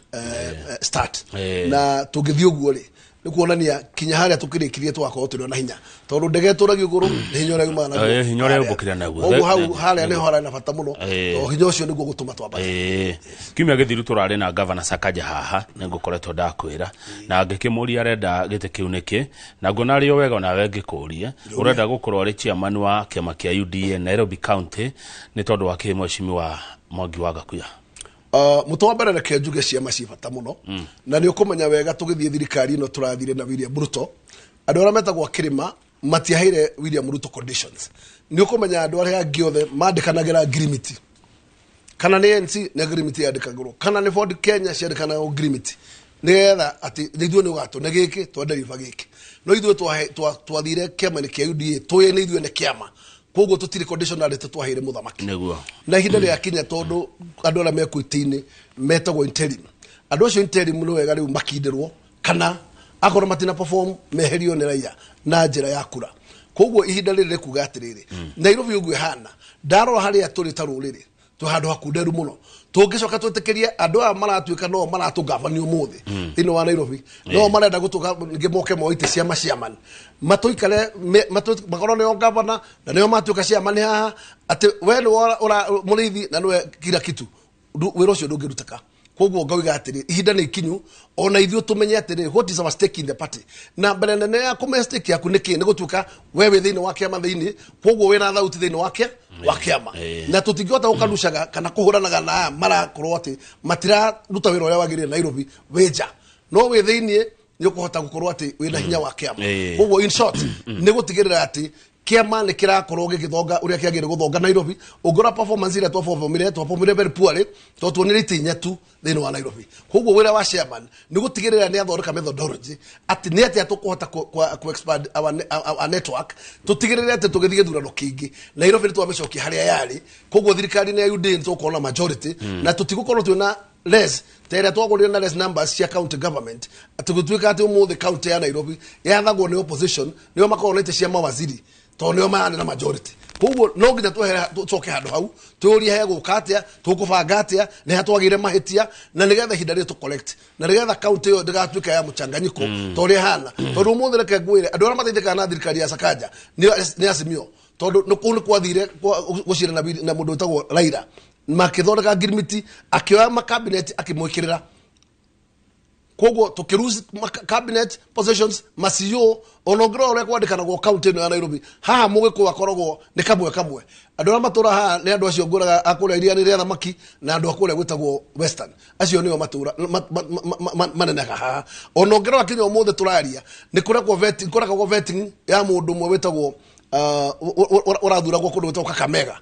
start. Na tũngĩthiĩ ũguo rĩ, nĩ kuonania kinya harĩa tũkĩrĩkirie tũgakorwo tũrĩ na hinya, tondũ ndege ĩtũragio igũrũ nĩ hinya ũrĩa yumaga naguo. Hinya ũrĩa ũmbũkĩra naguo. Koguo hau harĩa nĩho hararĩ na bata mũno, tondũ hinya ũcio nĩguo gũtũma twambate. Kiumia gĩthiru tũrarĩ na gavana Sakaja haha, nĩ ngũkoretwo ndakwĩra na ngĩkĩmũria arenda gĩtĩ kĩu nĩkĩ, na nguona arĩ o wega onawe ngĩkũrie ũrenda gũkorwo arĩ chairman wa kĩama kĩa UDA Nairobi County nĩ tondũ wa kĩ, mheshimiwa Mwangi wa Gakuya? Mũtũ wa mbere, reke njuge ciama ciĩ bata mũno, na nĩ ũkũmenya wega tũgĩthiĩ thirikari ĩno tũrathire na William Ruto, andũ arĩa metagwo kĩrĩma matiaheire William Ruto conditions. Nĩ ũkũmenya andũ arĩa angĩ othe mandĩkanagĩra ngirimiti, kana nĩ ANC nĩ ngirimiti yandĩkagĩrwo, kana nĩ Ford Kenya ciandĩkanagĩrwo ngirimiti, nĩgetha atĩ ithuĩ nĩ ũgatũne gĩkĩ twende riba gĩkĩ. No ithuĩ twathire kĩama-inĩ kĩa UDA tũĩ nĩ ithuĩ nĩ kĩama, koguo tũtirĩ conditionality twaheire mũthamaki. Na ihinda rĩakinya, tondũ andũ arĩa mekuo itĩ-inĩ metagwo interim, andũ acio interim nĩ wega rĩu makindĩrwo, kana akorwo matina perform meherio nĩ raia na njĩra ya kura. Koguo ihinda rĩrĩ rĩkuga atĩrĩrĩ, Nairobi ũguo ĩhana, ndarora harĩa tũrĩ ta rũrĩrĩ, twĩ handũ hakunderu mũno. Tũngĩcoka twĩtĩkĩrie andũ aya maratuĩka no maratũgavani ũmũthĩ thĩinĩ wa Nairobi, no marenda gũtũga ningĩ moke moe itĩ cia maciamani, matũikare makorwo nĩo gavana na nĩo matuĩka ciamani haha, atĩ we nĩwe mũrĩithi na nĩwe kila kitu. Wĩra ũcio ndũngĩrutĩka. Koguo ngauga atĩrĩ, ihinda nĩ ikinyu ona ithuĩ tũmenye atĩrĩ, what is our stake in the party? Na mbere nene ya kũmenya stake yaku nĩ kĩ, nĩ gũtuĩka we wĩ thĩinĩ wa kĩama thĩinĩ, koguo wĩna thauti thĩinĩ wa kĩama. Na tũtingĩhota gũkanucaga kana kũhũranaga na aya marakorwo atĩ matiraruta wĩra ũrĩa wagĩrĩire Nairobi wĩ nja, no wĩ thĩinĩ nĩ ũkũhota gũkorwo atĩ wĩna hinya wa kĩama. Koguo in short, nĩ gũtigĩrĩra atĩ kĩama nĩ kĩrakorwo gĩgĩthonga ũrĩa kĩagĩrĩire gũthonga Nairobi. Ũngĩrora performance ĩrĩa twaperformire, twaperformire very poorly, tondũ tuonire itĩ inya tu thĩinĩ wa Nairobi. Koguo wĩra wa chairman nĩ gũtigĩrĩra nĩ athondeka methodology atĩ nĩ atĩa tũkũhota ku expand our network, tũtigĩrĩre atĩ tũgĩthiĩ gĩthurano kĩngĩ Nairobi nĩ twamĩcokia harĩa yarĩ. Koguo thirikari-inĩ ya UDA nĩ tũgũkorwo na majority, na tũtigũkorwo twĩna less ta ĩrĩa twagũrire na less numbers cia county government, atĩ gũtuĩka atĩ ũmũthĩ county ya Nairobi yathagwo nĩ opposition, nĩo makoragwo na itĩ cia mawaziri tondũ nĩo mararĩ na majority. Koguo no nginya twehere tũcoke handũ hau twĩũrie he gũka atĩa, tũkũbanga atĩa, nĩ ha twagĩire mahĩtia, na nĩgetha ihinda rĩrĩ tũ correct, na nĩgetha county ĩyo ndĩgatuĩka ya mũchanganyiko ta ũrĩa ĩhana. Tondũ ũmũthĩ reke ngwĩre, andũ arĩa mateithĩkaga na thirikari ya Sakaja nĩ Azimio, tondũ nĩ kũu nĩ kwathire gũcira na mũndũ wĩtagwo Raila, makĩthondeka ngirimiti, akĩoya makabineti akĩmwĩkĩrĩra. Koguo tũkĩlose cabinet positions, ma CEO. Ona ũngĩrora ũrĩa kwandĩkanagwo county ĩno ya Nairobi haha, mũgĩkũyũ akoragwo nĩ kamwe kamwe. Andũ arĩa matũra haha nĩ andũ acio ngũraga a kũrĩa iria rĩa thamaki na andũ a kũrĩa gwĩtagwo Western, acio nĩo matũra manenehaga haha. Ona ũngĩrora kinya ũmũthĩ tũraria, nĩ kũrekwo vetting, kũrekagwo vetting ya mũndũ ũmwe wĩtagwo ũrathuragwo kũndũ gwĩtagwo Kakamega,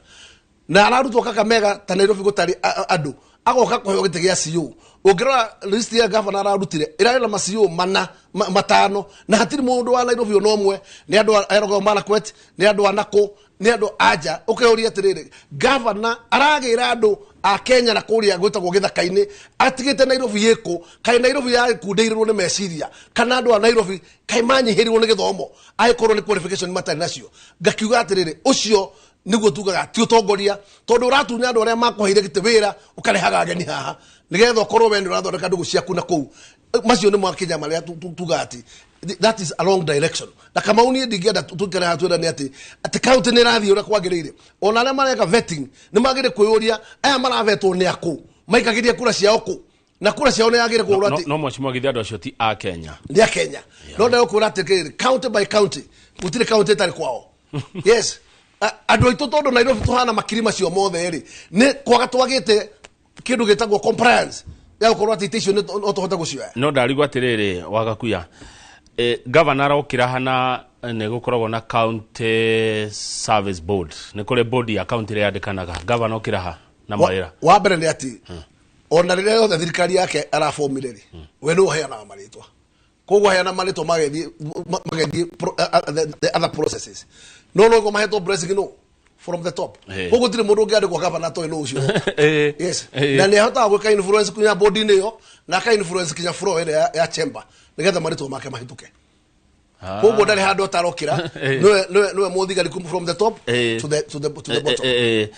na ararutwo Kakamega ta Nairobi gũtarĩ andũ, agoka kũheo gĩtĩ gĩa CEO. Ũngĩrora list ya gavana ararutire, ĩrarĩ na ma CEO mana matano, na hatirĩ mũndũ wa Nairobi ona ũmwe. Nĩ andũ a Elgeyo Marakwet, nĩ andũ a Nakũ, nĩ andũ a nja. Ũkeyũria atĩrĩrĩ, gavana aragĩra andũ a Kenya na kũrĩa gwĩtagwo gĩthaka-inĩ, atigĩte Nairobi ĩkũ? Kaĩ Nairobi yakundĩirwo nĩ meciria, kana andũ a Nairobi kaĩ manyihĩrwo nĩ gĩthomo, angĩkorwo nĩ qualification matarĩ nacio? Ngakiuga atĩrĩrĩ, ũcio nĩguo tugaga ti ũtongoria, tondũ ũratunya andũ arĩa makũheire gĩtĩ wĩra, ũkarehaga ageni haha nĩgetha ũkorwo we nĩ ũrathondeka ndũgũ ciaku na kũu. Macio nĩ makinya marĩa tugaga atĩ that is a wrong direction. Na Kamau, niĩ ndingĩenda tũikare haha twĩrane atĩ county nĩ ĩrathiĩ ũrĩa kwagĩrĩire. Ona arĩa mareka vetting nĩ magĩrĩire kwĩyũria, aya maravetwo nĩ akũ, maikagĩria kura ciao kũ, na kura ciao nĩ yagĩrĩire kũhũrwo atĩ No mheshimiwa, githĩ andũ acio ti a Kenya? Nĩ a Kenya, no ndegũkwĩra atĩ kĩrĩ county by county, gũtirĩ county ĩtarĩ kwao. Yes, andũ aitũ, tondũ Nairobi tũhana makiri macio mothe rĩ, nĩ kwaga twagĩte kĩndũ gĩtagwo compliance ya gũkorwo atĩ itĩ icio no tũhote gũcioya. No ndarigwo atĩrĩrĩ, Wagakuya, gavana arokĩra hana nĩ gũkoragwo na county service board, nĩ kũrĩ board ya county ĩrĩa yandĩkanaga. Gavana okĩra ha na mawĩra? Wa mbere nĩ atĩ Ona rĩrĩa yothe thirikari yake arabomire rĩ, we nĩwe ũheanaga marĩtwa. Koguo aheana marĩtwa magethiĩ the other processes. No noguo mahetwo blessing no from the top. Koguo gũtirĩ mũndũ ũngĩandĩkwo gavana atoĩ nũ ũcio. Yes. Na nĩ ahotaga gwĩka influence kinya board-inĩ ĩyo na aka influence kinya floor ĩrĩa ya chamber nĩgetha marĩtwa make mahĩtũke. Koguo ndarĩ handũ atarokĩra, nĩwe mũthigari kuma from the top to the bottom.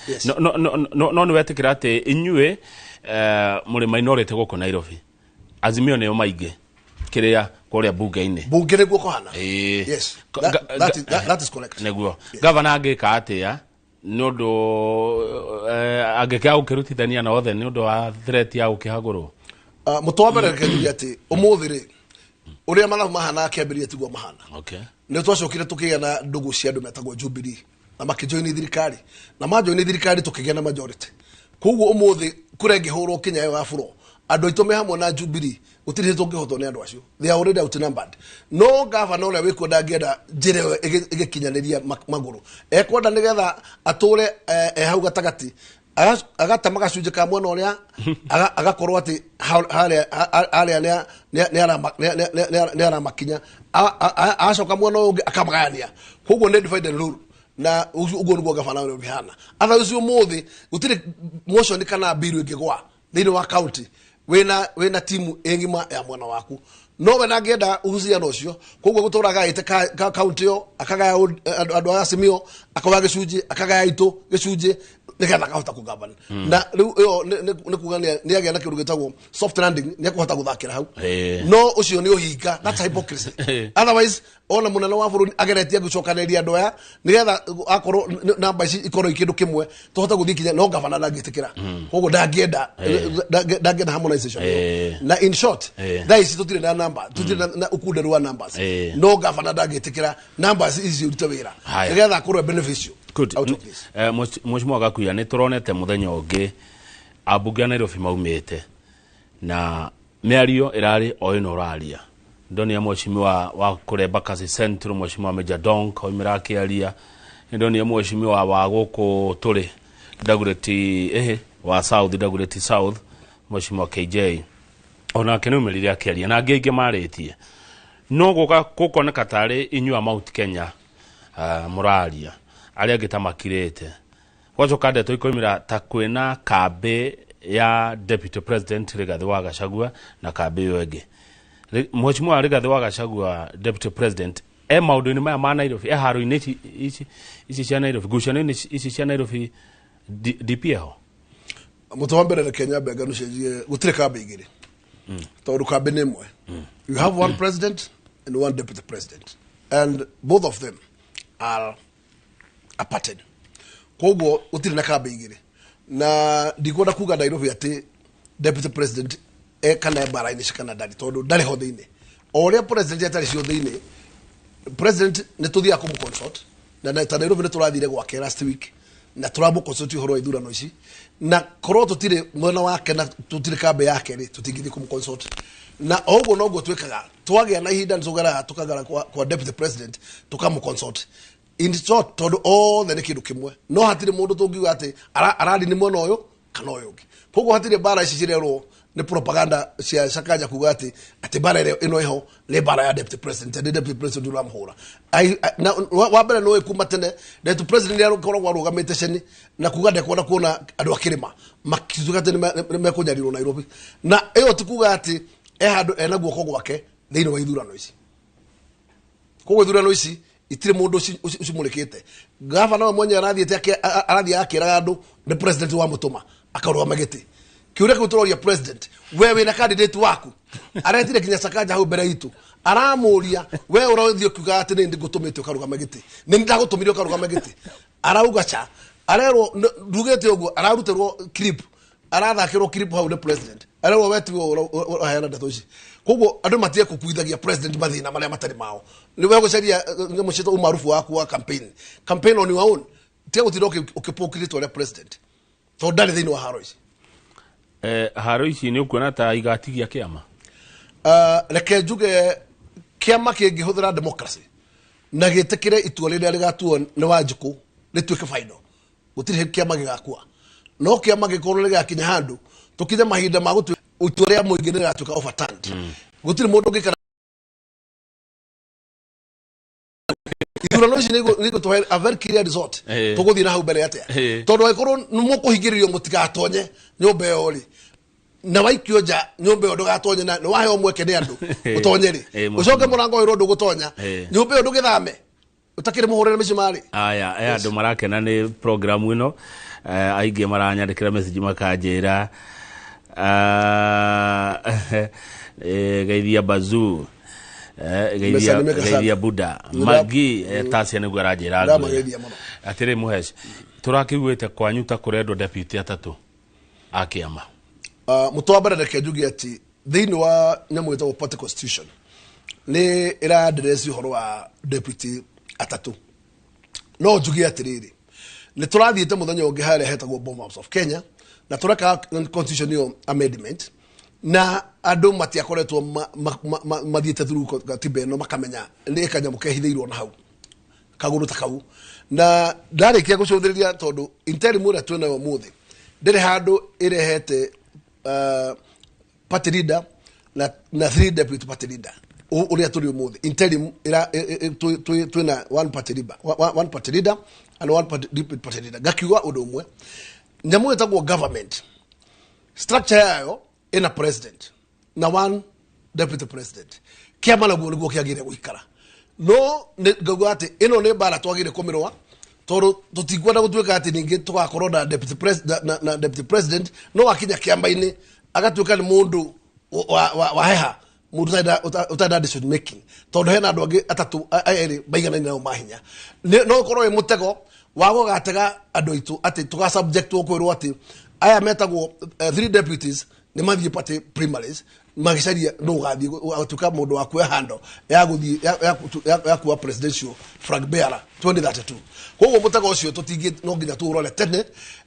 Yes. No nĩ wetĩkĩra atĩ inyuĩ mũrĩ minority gũkũ Nairobi, Azimio nĩo maingĩ kĩrĩa kũrĩa bunge-inĩ. Bunge nĩguo kũhana. Yes. That is correct. Nĩguo gavana angĩka atĩa nĩ ũndũ angĩkĩaga gũkĩrutithania na othe nĩ ũndũ wa threat ya gũkĩhagũrwo? Mũtũ wa mbere, reke njuge atĩ ũmũthĩ rĩ, ũrĩa mathabu mahana akĩambĩrĩria tiguo mahana. Nĩ twacokire tũkĩgĩa na ndũgũ cia andũ metagwo Jubilee na makĩjoini thirikari, na majoini thirikari tũkĩgĩa na majority. Koguo ũmũthĩ kura ĩngĩhũrwo kinya ĩyo ya floor, andũ aitũ me hamwe na Jubilee, gũtirĩ hĩndĩ tũngĩhotwo nĩ andũ acio. They are already outnumbered. No gavana ũrĩa wĩkuo ndangĩenda njĩra ĩyo ĩgĩkinyanĩria magũrũ, ekwenda nĩgetha atũre e hau gatagatĩ, agatema gacunjĩ ka mwena ũrĩa agakorwo atĩ harĩa nĩ aramakinya, acoka mwena ũyũ ũngĩ akamagayania. Koguo nĩ divide and rule, na ũguo nĩguo gavana ũrĩa ũhana. Otherwise ũmũthĩ gũtirĩ motion kana bill ĩngĩgwa thĩinĩ wa county wĩna timu ĩng'ima ya mwena waku. No we ndangĩenda uhusiano ũcio, koguo gũtũra agaĩte county ĩyo, akagaya andũ a Azimio, akagaya gĩcunjĩ, akagaya itũ gĩcunjĩ, nĩgetha akahota kũgavana. Na rĩu ĩyo nĩ kuga nĩ agĩa na kĩndũ gĩtagwo soft landing, nĩ ekũhota gũthakĩra hau. No ũcio nĩ ũhinga, that's hypocrisy. Otherwise ona mũnene wa bũrũri ageretie gũcokanĩrĩria andũ aya nĩgetha akorwo namba ici ikorwo i kĩndũ kĩmwe tũhote gũthiĩ kinya, no gavana ndangĩtĩkĩra. Koguo ndangĩenda harmonization ĩyo. Na in short, thaa ici tũtirĩ na namba, tũtirĩ na ũkunderu wa numbers. No gavana ndangĩtĩkĩra numbers ici irute wĩra nĩgetha akorwo beneficial out of this. Mheshimiwa Gakuya, nĩ tũronete mũthenya ũngĩ ambunge a Nairobi maumĩte na mĩario ĩrarĩ o ĩno ũraria. Ndonire mheshimiwa wa kũrĩa Embakasi Central, mheshimiwa Major Donk, oimĩra akĩaria. Nĩndonire mheshimiwa wa gũkũ tũrĩ Dagoretti, ĩhĩ, wa South, Dagoretti South, mheshimiwa KJ, onake nĩ aumĩrire akĩaria, na angĩ aingĩ marĩtie, no gũka gũkoneka tarĩ inyuĩ a Mount Kenya mũraria, arĩa angĩ ta makirĩte. Gwacoka ndeto ikoimĩra ta kwĩna kambĩ ya Deputy President Rigathĩ wa Gachagua na kambĩ ĩyo ĩngĩ. Mheshimiwa Rigathĩ wa Gachagua, Deputy President, e maũndũ-inĩ maya ma Nairobi, e haro-inĩ ici cia Nairobi, ngucanio-inĩ ici cia Nairobi, DP eho? Mũtũ wa mbere, reke nyambe ngano cenjie. Gũtirĩ kambĩ igĩrĩ, tondũ kambĩ nĩ ĩmwe. You have one president and one deputy president, and both of them are a pattern. Koguo gũtirĩ na kambĩ igĩrĩ, na ndikwenda kuga Nairobi atĩ deputy president e kana e mbara-inĩ ici kana ndarĩ, tondũ ndarĩ ho thĩinĩ. O ũrĩa president atarĩ cio thĩinĩ, president nĩ tũthiaga kũmũ-consult na ta Nairobi nĩ tũrathire gwake last week na tũramũ-consult ũhoro wa ithurano ici. Na korwo tũtirĩ mwena wake na tũtirĩ kambĩ yake rĩ, tũtingĩthiĩ kũmũ-consult. Na o ũguo noguo twĩkaga, twagĩa na ihinda nĩ tũgeraga tũkagera kwa deputy president tũkamũ-consult. In short, tondũ othe nĩ kĩndũ kĩmwe, no hatirĩ mũndũ tũngiuga atĩ arari nĩ mwena ũyũ kana ũyũ ũngĩ. Koguo hatirĩ mbara ici cirerwo nĩ propaganda cia Sakaja kuga atĩ mbara ĩrĩa ĩno ĩho nĩ mbara ya deputy president, nĩ deputy president ũramũhũra. Wa mbere, nĩ kuma tene deputy president nĩ akoragwo arũgamĩte ceni na kuga ndekwenda kuona andũ a kĩrĩma makituĩka atĩ nĩ mekũnyarirwo Nairobi, na ĩyo ti kuga atĩ e handũ ena guoko gwake thĩinĩ wa ithurano ici. Koguo ithurano ici itirĩ mũndũ ũcimũrĩkĩte. Gavana we mwenyewe arathiĩte arathiĩ akĩraga andũ nĩ president wamũtũma akarũgama gĩtĩ. Kĩũria kĩu tũroria president, we wĩna candidate waku? Aretire nginya Sakaja hau mbere itũ, aramũria, "We ũrathiĩ ũkiuga atĩ nĩ ngũtũmĩte ũkarũgama gĩtĩ, nĩ ndagũtũmire ũkarũgama gĩtĩ?" Arauga ca arerwo ndugĩte ũguo. Ararutĩrwo clip, arathakĩrwo clip hau nĩ president, arerwo we tiwe ũraheana ndeto ici. Koguo andũ matige kũkuithagia president mathĩna marĩa matarĩ mao. Nĩ we gũcaria nyamũ ciĩtwo umaarufu waku wa campaign, campaign on your own. Tiga gũtinda ũkĩpũkĩrĩtwo rĩtwa rĩa president, tondũ ndarĩ thĩinĩ wa haro ici. Haro ici nĩ ũkuona ta igatigia kĩama? Reke njuge, kĩama kĩngĩhũthĩra democracy na gĩtĩkĩre itua rĩrĩa rĩgatuo nĩ Wanjikũ rĩtuĩke final, gũtirĩ hĩndĩ kĩama gĩgakua. No kĩama gĩkorwo nĩ gĩgakinya handũ Tũkinye mahinda ma gũtua itua rĩa mũingĩ nĩ rĩratuĩka overturned. Gũtirĩ mũndũ ũngĩikara ithurano ici nĩ igũtũhe a very clear result. Tũgũthiĩ na hau mbere atĩa? Tondũ angĩkorwo nĩ mũkũhingĩrĩrio mũtigatonye nyũmba ĩyo rĩ, na waikio nja nyũmba ĩyo ndũgatonye, na nĩ waheo mweke nĩ andũ ũtonye rĩ, ũcoke mũrango wĩrwo ndũgũtonya nyũmba ĩyo, ndũgĩthame ũtakĩrĩ mũhũrĩre mĩcumarĩ. Aya aya andũ marakena nĩ program ĩno. Aingĩ maranyandĩkĩra message makanjĩra, geithia Bazuu, geithia Nimesalimika sana. Geithia Buda Magi, Tasia nĩguo aranjĩra ngwĩre. Ndamageithia mũno. Atĩrĩ Mũhesh, tũrakĩiguĩte kwanyu ta kũrendwo deputy atatũ a kĩama. Mũtũ wa mbere, reke njuge atĩ thĩinĩ wa nyamũ ĩtagwo party constitution nĩ ĩra-address ũhoro wa deputy atatũ. No njuge atĩrĩrĩ, nĩ tũrathiĩte mũthenya ũngĩ harĩa hetagwo Bomas of Kenya na tũreka constitution ĩyo amendment, na andũ matiakoretwo mathiĩte through katiba ĩno makamenya nĩ kanyamũ kehithĩirwo na hau kagũrũ ta kau. Na ndarĩkia gũcũthĩrĩria, tondũ interim ĩrĩa twĩnayo ũmũthĩ ndĩrĩ handũ ĩrehete party leader na three deputy party leader. Ũrĩa tũrĩ ũmũthĩ interim ĩra- ĩ- ĩ- twĩna one party leader and one party, deputy party leader. Ngakiuga ũndũ ũmwe, nyamũ ĩtagwo government structure yayo ĩna president na one deputy president. Kĩama naguo nĩguo kĩagĩrĩire gũikara. No ngauga atĩ ĩno nĩ mbara twagĩrĩire kũmĩrũa, tondũ tũtikwenda gũtuĩka atĩ ningĩ tũgakorwo na deputy pres, na deputy president no akinya kĩama-inĩ agatuĩka nĩ mũndũ wa heha, mũndũ ũtarenda decision making, tondũ hena andũ angĩ atatũ erĩ maiganaine nao mahinya. No ũkorwo wĩ mũtego wa gũgatega andũ aitũ atĩ tũga subject kwĩrwo atĩ aya metagwo three deputies nĩ mathiĩ party primaries magĩcaria nũ ũgathiĩ gũtuĩka mũndũ wa kuoya handle ya gũthiĩ ya kuoya presidential flag bearer 2032. Koguo mũtego ũcio tũtingĩ, no nginya tũũrore tene,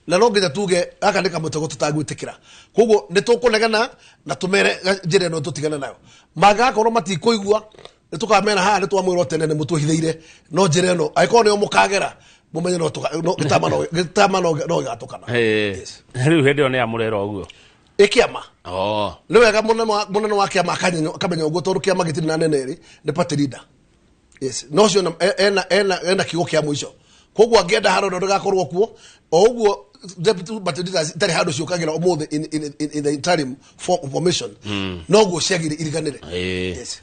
na no nginya tuge gaka nĩ kamũtego tũtagwĩtĩkĩra. Koguo nĩ tũkũnegena na tũmere njĩra ĩno tũtigane nayo. Mangĩgakorwo matikũigua, nĩ tũkamera haha nĩ twamwĩrwo tene nĩ mũtũhithĩire, no njĩra ĩno angĩkorwo nĩyo mũkagera, mũmenye no gĩtama no gĩgatũkana. Yes. Rĩu hĩndĩ ĩyo nĩ amũrera ũguo. Ĩkĩama Oh. nĩ wega mũnene wa kĩama akamenya ũguo, tondũ kĩama gĩtirĩ na nene ĩrĩ, nĩ party leader. Yes, no ũcio ena kiugo kĩa mũico. Koguo angĩenda harĩa ndũgakorwo kuo o ũguo deputy party leaders itarĩ handũ ciũkagĩra ũmũthĩ in the interim formation, noguo ciagĩrĩ iriganĩre. Yes.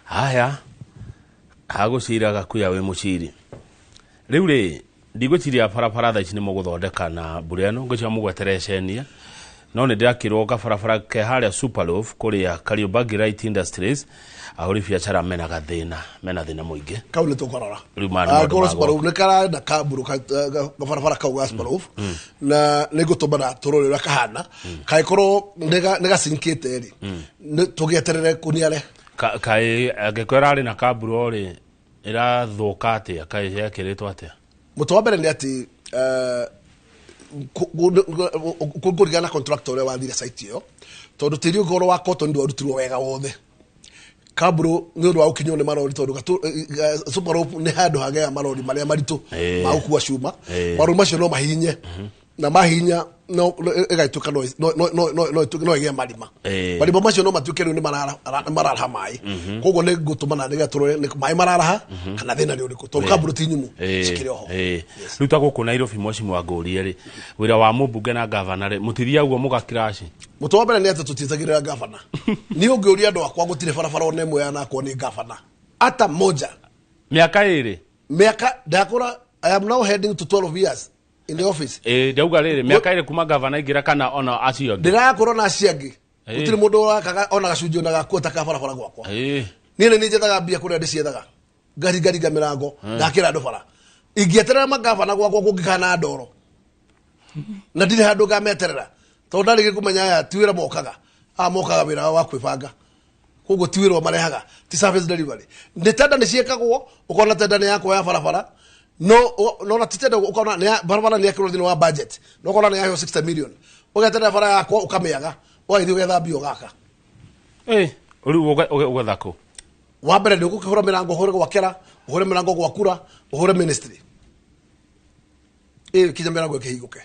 Haya, hagũcira gakuya wĩ mũciri rĩu rĩ, ndigwĩciria barabara thaa ici nĩ mũgũthondeka na mbura ĩno, ngwĩciria mũgweterecenia. No nĩ ndĩrakĩrwo gabarabara ke harĩa Superloaf kũrĩa Kariobangi Light Industries, ahũri biacara mena gathĩna, mena thĩna mũingĩ. Kau nĩ tũkarora. Rĩu maya nĩ maũndũ Angĩkorwo ma Superloaf nĩ karenda kamburu gabarabara kau ga Superloaf, na nĩ ngũtũmana tũrore ũrĩa kahana. Kangĩkorwo nĩ gacinkĩte rĩ, nĩ tũgĩeterere kũniare. Kaĩ angĩkorwo ĩrarĩ na kamburo rĩ, ĩrathũka atĩa? Kaĩ yekĩrĩtwo atĩa? Mũtũ wa mbere nĩ atĩ kũringana na contractor ũrĩa wathire site ĩyo, tondũ tĩri ũngĩkorwo wa cotton ndwarutirwo wega wothe, kamburu nĩ ũndũ wa gũkinywo nĩ marori, tondũ Superloaf nĩ handũ hagĩa marori marĩa maritũ ma gũkua cuma. Marori macio no mahinye, na mahinya no ĩgatuĩka no ĩgĩe marima. Marima macio no matuĩke rĩu nĩ mararaha maĩ. Koguo nĩ ngũtũmana nĩgetha tũrore nĩ maĩ mararaha kana thĩna nĩ ũrĩkũ, tondũ kamburu ti nyumu, cikĩrĩ oho. Rĩu ta gũkũ Nairobi, mheshimiwa, ngũrie rĩ, wĩra wa mũmbunge na gavana rĩ, mũtithiaga ũguo mũgakiraci? Mũtũ wa mbere nĩ atĩ tũtiĩtagĩrĩra gavana. Niĩ ũngĩũria andũ akwa, gũtirĩ barabara ona ĩmwe yanakwo nĩ gavana ata moja. Mĩaka 2? Mĩaka ndakũra, I am now heading to 12 years in the office. Ĩĩ, ndauga rĩrĩ, mĩaka 2 kuma gavana aingĩra kana ona acio angĩ? Ndĩrakorwo na acio angĩ. Gũtirĩ mũndũ ũrakaga ona gacunjĩ ona gakuota ka barabara gwakwa. Niĩ nĩ njethaga mbia kũrĩa ndĩciethaga, ngaringaringa mĩrango, ngakĩra andũ bara. Ingĩeterera magavana gwakwa kũngĩkana ndoro na ndirĩ handũ ngameterera, tondũ ndarĩkia kũmenya aya ti wĩra mokaga, aya mokaga wĩra wao wa kwĩbanga. Koguo ti wĩra marehaga, ti service delivery. Nĩ tenda nĩ ciĩkagwo, ũkona tenda nĩ yakwa ya barabara, no na ti tenda, ũkona nĩ barabara nĩ yakĩrwo thĩinĩ wa budget, no ũkona nĩ yaheo 60 million, ũgeterera bara yakwa ũkamĩaga, ũgagĩthiĩ ũgetha mbia ũgaka. Rĩu ũgetha kũ? Wa mbere nĩ ũgũkĩhũra mĩrango, ũhũre gwa kera, ũhũre mĩrango gwa kura, ũhũre ministry, ĩ kinya mĩrango ĩkĩhingũke.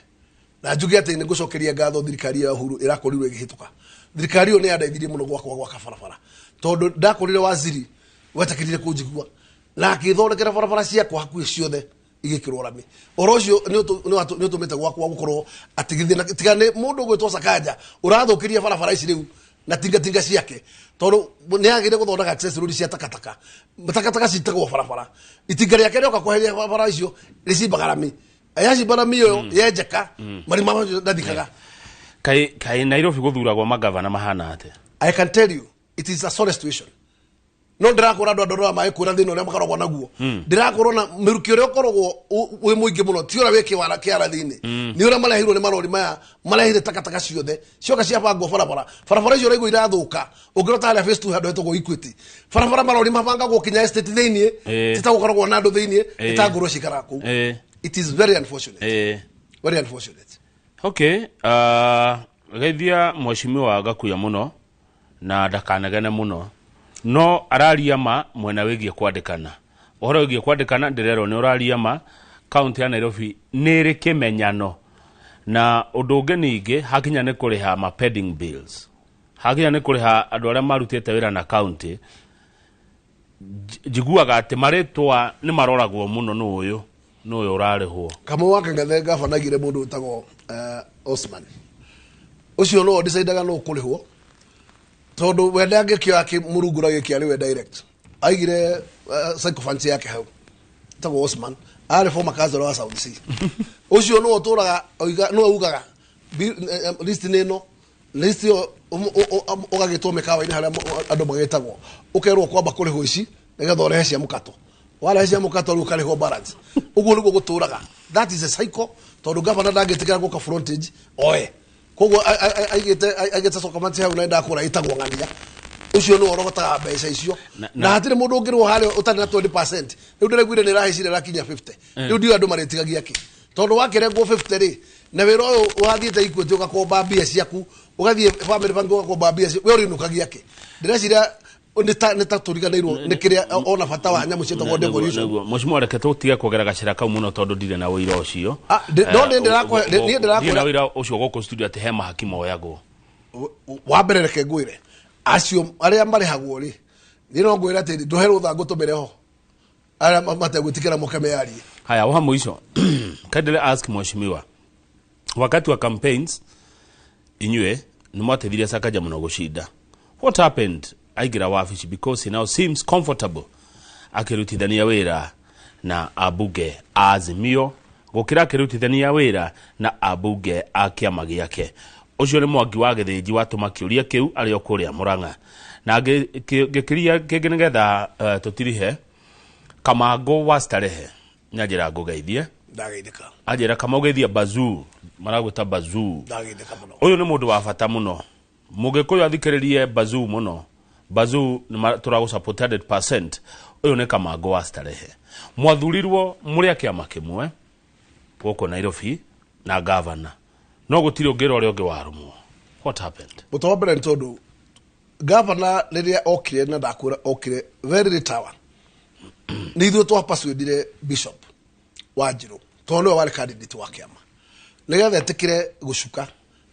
Na njuge atĩ nĩ ngũcokeria ngatho thirikari ya Uhuru ĩrakorirwo ĩgĩhĩtũka. Thirikari ĩyo nĩ yandeithirie mũno gwakwa gwaka barabara, tondũ ndakorire waziri wetĩkĩrire kũnjigua na akĩthondekera barabara ciakwa hakuhĩ ciothe igĩkĩrwo rami. Ũhoro ũcio nĩ ũtũmĩte gwakwa gũkorwo atĩ gĩthĩna tiga nĩ mũndũ ũgwĩtwo Sakaja ũrathũkĩria barabara ici rĩu na tingatinga ciake, tondũ nĩ agĩrĩire gũthondeka access road cia takataka. Takataka citagwo barabara, itinga rĩake rĩoka kweheria barabara icio rĩcimbaga rami, yacimba rami ĩyo yenjeka marima macio ndathikaga. Kai Nairobi gũthuragwo magavana mahana atĩa? I can tell you it is a sorry situation. No ndĩrakwĩra andũ andorora maĩ kwĩra thĩna ũrĩa makoragwo naguo, ndĩrakwĩra na mĩrukĩ ũrĩa ũkoragwo wĩ mũingĩ mũno ti ũrĩa wĩ kĩara thĩinĩ, nĩ ũrĩa marehirwo nĩ marori maya marehire takataka ciothe cioka ciabangwo barabara. Barabara icio ũraigua irathũka, ũngĩrora harĩa phase 2 handũ hetagwo Equity, barabara marori mabangagwo kinya estate thĩinĩ, ti ta gũkoragwo na andũ thĩinĩ, nĩ ta ngũrwe cikaraga kũu. It is very unfortunate, very unfortunate. Okay, geithia mheshimiwa Gakuya mũno na ndakanegene mũno, no araria ma mwena wĩgiĩ kwandĩkana. Ũhoro wĩgiĩ kwandĩkana ndĩrerwo nĩ ũraria ma. Kaunti ya Nairobi nĩ ĩrĩ kĩmenyano na ũndũ ũngĩ ningĩ hakinya nĩ kũrĩha ma pending bills, hakinya nĩ kũrĩha andũ arĩa marutĩte wĩra na kaunti. Njiguaga atĩ marĩtwa nĩ maroragwo mũno, nĩ ũyũ nĩ ũyũ ũrarĩhwo. Kamau wa Kang'ethe, gabana aigire mũndũ wĩtagwo Osman, ũcio no decidaga no kũrĩhwo, tondũ we ndangĩkĩoya kĩmũrungura gĩkĩ arĩ we direct. Aigire sycophants yake hau tagwo Osman, arĩ former councillor wa South C. Ũcio nĩwe ũtũraga nĩwe ugaga list nĩ ĩno, list ĩyo ũgagĩtwo mĩkawa-inĩ harĩa andũ magĩtagwo, ũkerwo kwamba kũrĩhwo ici nĩgetha ũrehe cia mũkato, warehe cia mũkato rĩu ũkarĩhwo balance. Ũguo nĩguo gũtũraga. That is a cycle, tondũ gavana ndangĩtĩkĩra gũka frontage oe, koguo aigĩte sycophants hau na ndakũra ĩtagwo ng'ania, ũcio nĩwe ũrogotaga mbeca icio. Na hatirĩ mũndũ ũngĩrwo harĩa ũtarĩ na 20%. Rĩu ndĩraiguire nĩ ĩrahĩcire ĩrakinya 50. Rĩu ndiũĩ andũ marĩtigagia kĩ, tondũ wakĩrengwo 50 rĩ, na wĩra ũyũ wathiĩte Equity ũgakomba mbia ciaku, ũgathiĩ Family Bank ũgakomba mbia ciaku, we ũrĩinũkagia kĩ? Ndĩreciria nĩ ta tũriganĩirwo nĩ kĩrĩa ona bata wa nyamũ ciĩtagwo devolution. Nĩguo mheshimiwa, reke tũtige kuogera gacĩra kau mũno tondũ ndirĩ na ũira ũcio. Ah, no niĩ niĩ ndĩrakũhe- Ndirĩ na ũira ũcio gũkũ studio atĩ he mahaki moyagwo. Wa mbere reke ngwĩre, acio arĩa marĩhagwo rĩ, niĩ no ngwĩre atĩ ndũhe rũtha ngũtũmĩre ho arĩa mategwĩtĩkĩra moke meyarie. Haya, wa mwisho, kindly ask mheshimiwa, wakati wa campaigns inyue nĩ mwateithirie Sakaja mũno gũcinda. What happened aingĩra wabici? Because he now seems comfortable akĩrutithania wĩra na ambunge a Azimio gũkĩra akĩrutithania wĩra na ambunge a kĩama gĩake. Ũcio nĩ Mwangi wa Gĩthĩnji watũma kĩũria kĩu arĩ o kũrĩa Mũrang'a. Na ngĩkĩria kĩngĩ nĩgetha tũtirihe Kamango wa Starehe nyanjĩra ngũgeithie. Ndageithĩka. Anjĩra kama ũgeithia Bazuu, maragwĩta Bazuu. Ndageithĩka mũno. Ũyũ nĩ mũndũ wa bata mũno, mũgĩkũyũ athikĩrĩrie Bazuu mũno. Bazuu nĩ tũragũ support 100%. Ũyũ nĩ Kamango wa Starehe. Mwathurirwo mũrĩ a kĩama kĩmwe gũkũ Nairobi na gavana, no gũtirĩ ũngĩra ũrĩa ũngĩ warũmwo. What happened? Mũto wa mbere nĩ tondũ gavana rĩrĩa okire, na ndakwĩra okire very late hour, nĩ ithuĩ twapersuadire Bishop Wanjirũ, tondũ nĩwe warĩ candidate wa kĩama, nĩgetha etĩkĩre gũcuka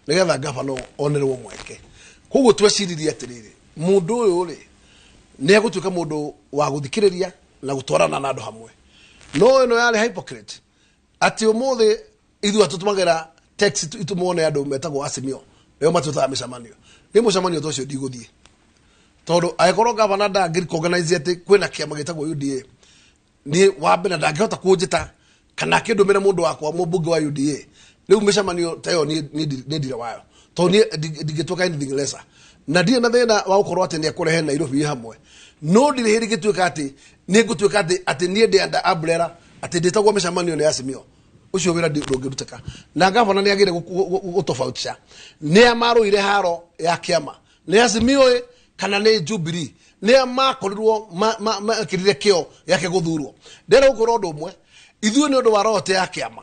nĩgetha gavana onerwo mweke. Koguo tweciririe atĩrĩrĩ, mũndũ ũyũ rĩ nĩ egũtuĩka mũndũ wa gũthikĩrĩria na gũtwarana na andũ hamwe. No ĩno yarĩ hypocrite atĩ ũmũthĩ ithuĩ atũtũmagĩra text itũmwo nĩ andũ metagwo Azimio, nĩo matwĩtaga mĩcemanio. Nĩ mũcemanio ta ũcio ndigũthiĩ, tondũ angĩkorwo gavana ndangĩ recognize atĩ kwĩna kĩama gĩtagwo UDA, niĩ wa mbere ndangĩhota kũnjĩta kana akĩndũmĩre mũndũ wakwa mũmbunge wa UDA. Rĩu mĩcemanio ta ĩyo niĩ ndirĩ wayo, tondũ niĩ ndingĩtuĩka anything lesser, na ndirĩ na thĩna wa gũkorwo atĩ nĩ ekũrehe Nairobi hamwe, no ndirĩ hĩndĩ ingĩtuĩka atĩ nĩ ngũtuĩka atĩ niĩ ndĩ under umbrella atĩ ndĩtagwo mĩcemanio nĩ Azimio. Ũcio wĩra ndũngĩrutĩka, na gavana nĩ agĩrĩire gũtofautisha nĩ a marũire haro ya kĩama, nĩ Azimio ĩ kana nĩ Jubilee, nĩ a makorirwo mekĩrire kĩo gĩake gũthurwo. Ndĩrenda gũkwĩra ũndũ ũmwe, ithuĩ nĩ ũndũ wa rote ya kĩama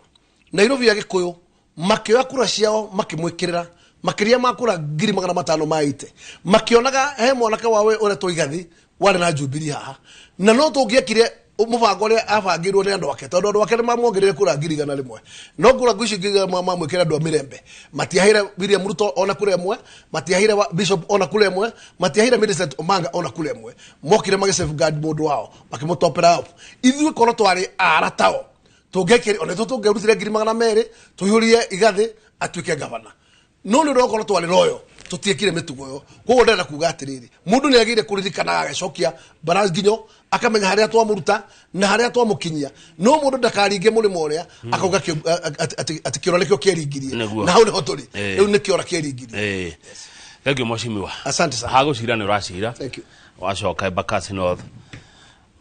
Nairobi ya Gĩkũyũ makĩoya kura ciao makĩmwĩkĩrĩra makĩria ma kura 500,000 ma ite, makĩonaga he mwanake wawe ũretwo Igathi warĩ na Jubilee haha, na no tũngĩekire Mũbango ũrĩa abangĩirwo nĩ andũ ake, tondũ andũ ake nĩ mamwongereire kura 100,000, no kura icio 100,000 mamwĩkĩra andũ a Mirembe. Matiaheire William Ruto ona kura ĩmwe, matiaheire Bishop ona kura ĩmwe, matiaheire Millicent Omanga ona kura ĩmwe. Mokire magĩ safeguard mũndũ wao, makĩmũtopera up. Ithuĩ korwo twarĩ aratao, tũngĩekire ona ithuĩ, tũngĩarutire 200,000 tũihũrie igathĩ atuĩke gavana, no nĩ ũndũ wa gũkorwo twarĩ royo, tũtiĩkire mĩtugo ĩyo. Koguo ndĩrenda kuga atĩrĩrĩ, mũndũ nĩ agĩrĩire kũririkanaga, agacokia balance nginyo, akamenya harĩa twamũruta na harĩa twamũkinyia, no mũndũ ndakaringe mũrĩmo ũrĩa akauga atĩ kĩora nĩkĩo kĩeringirie. Nĩguo. Na hau nĩho tũrĩ. Eh. Rĩu nĩ kĩora kĩeringirie. Eh, thank you, mheshimiwa. Asante sana. Hagũcira nĩ ũracira. Thank you. Wacoka Embakasi North,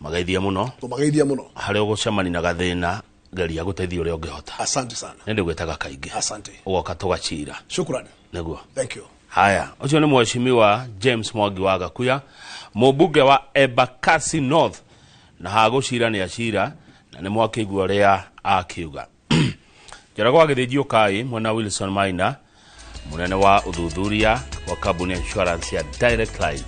mageithie mũno. Tũmageithia mũno. Harĩa ũgũcemania na gathĩna, geria gũteithia ũrĩa ũngĩhota. Asante sana. Nĩ ndĩgwĩtaga kaingĩ. Asante. Ũgoka tũgacira. Shukrani. Nĩguo. Thank you. Haya, ũcio nĩ mheshimiwa James Mwangi wa Gakuya, mũmbunge wa Embakasi North, na hagũcira nĩ acira na nĩ mwakĩigua ũrĩa akiuga. Njoroge wa Gĩthĩnji ũkai mwena Wilson Maina, mũnene wa ũthuthuria wa kambuni ya insurance ya Direct Line,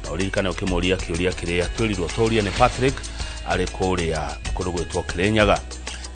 na ũririkane ũkĩmũria kĩũria kĩrĩa twĩrirwo tũrie nĩ Patrick arĩ kũrĩa kũndũ gwĩtwo Kĩrĩnyaga.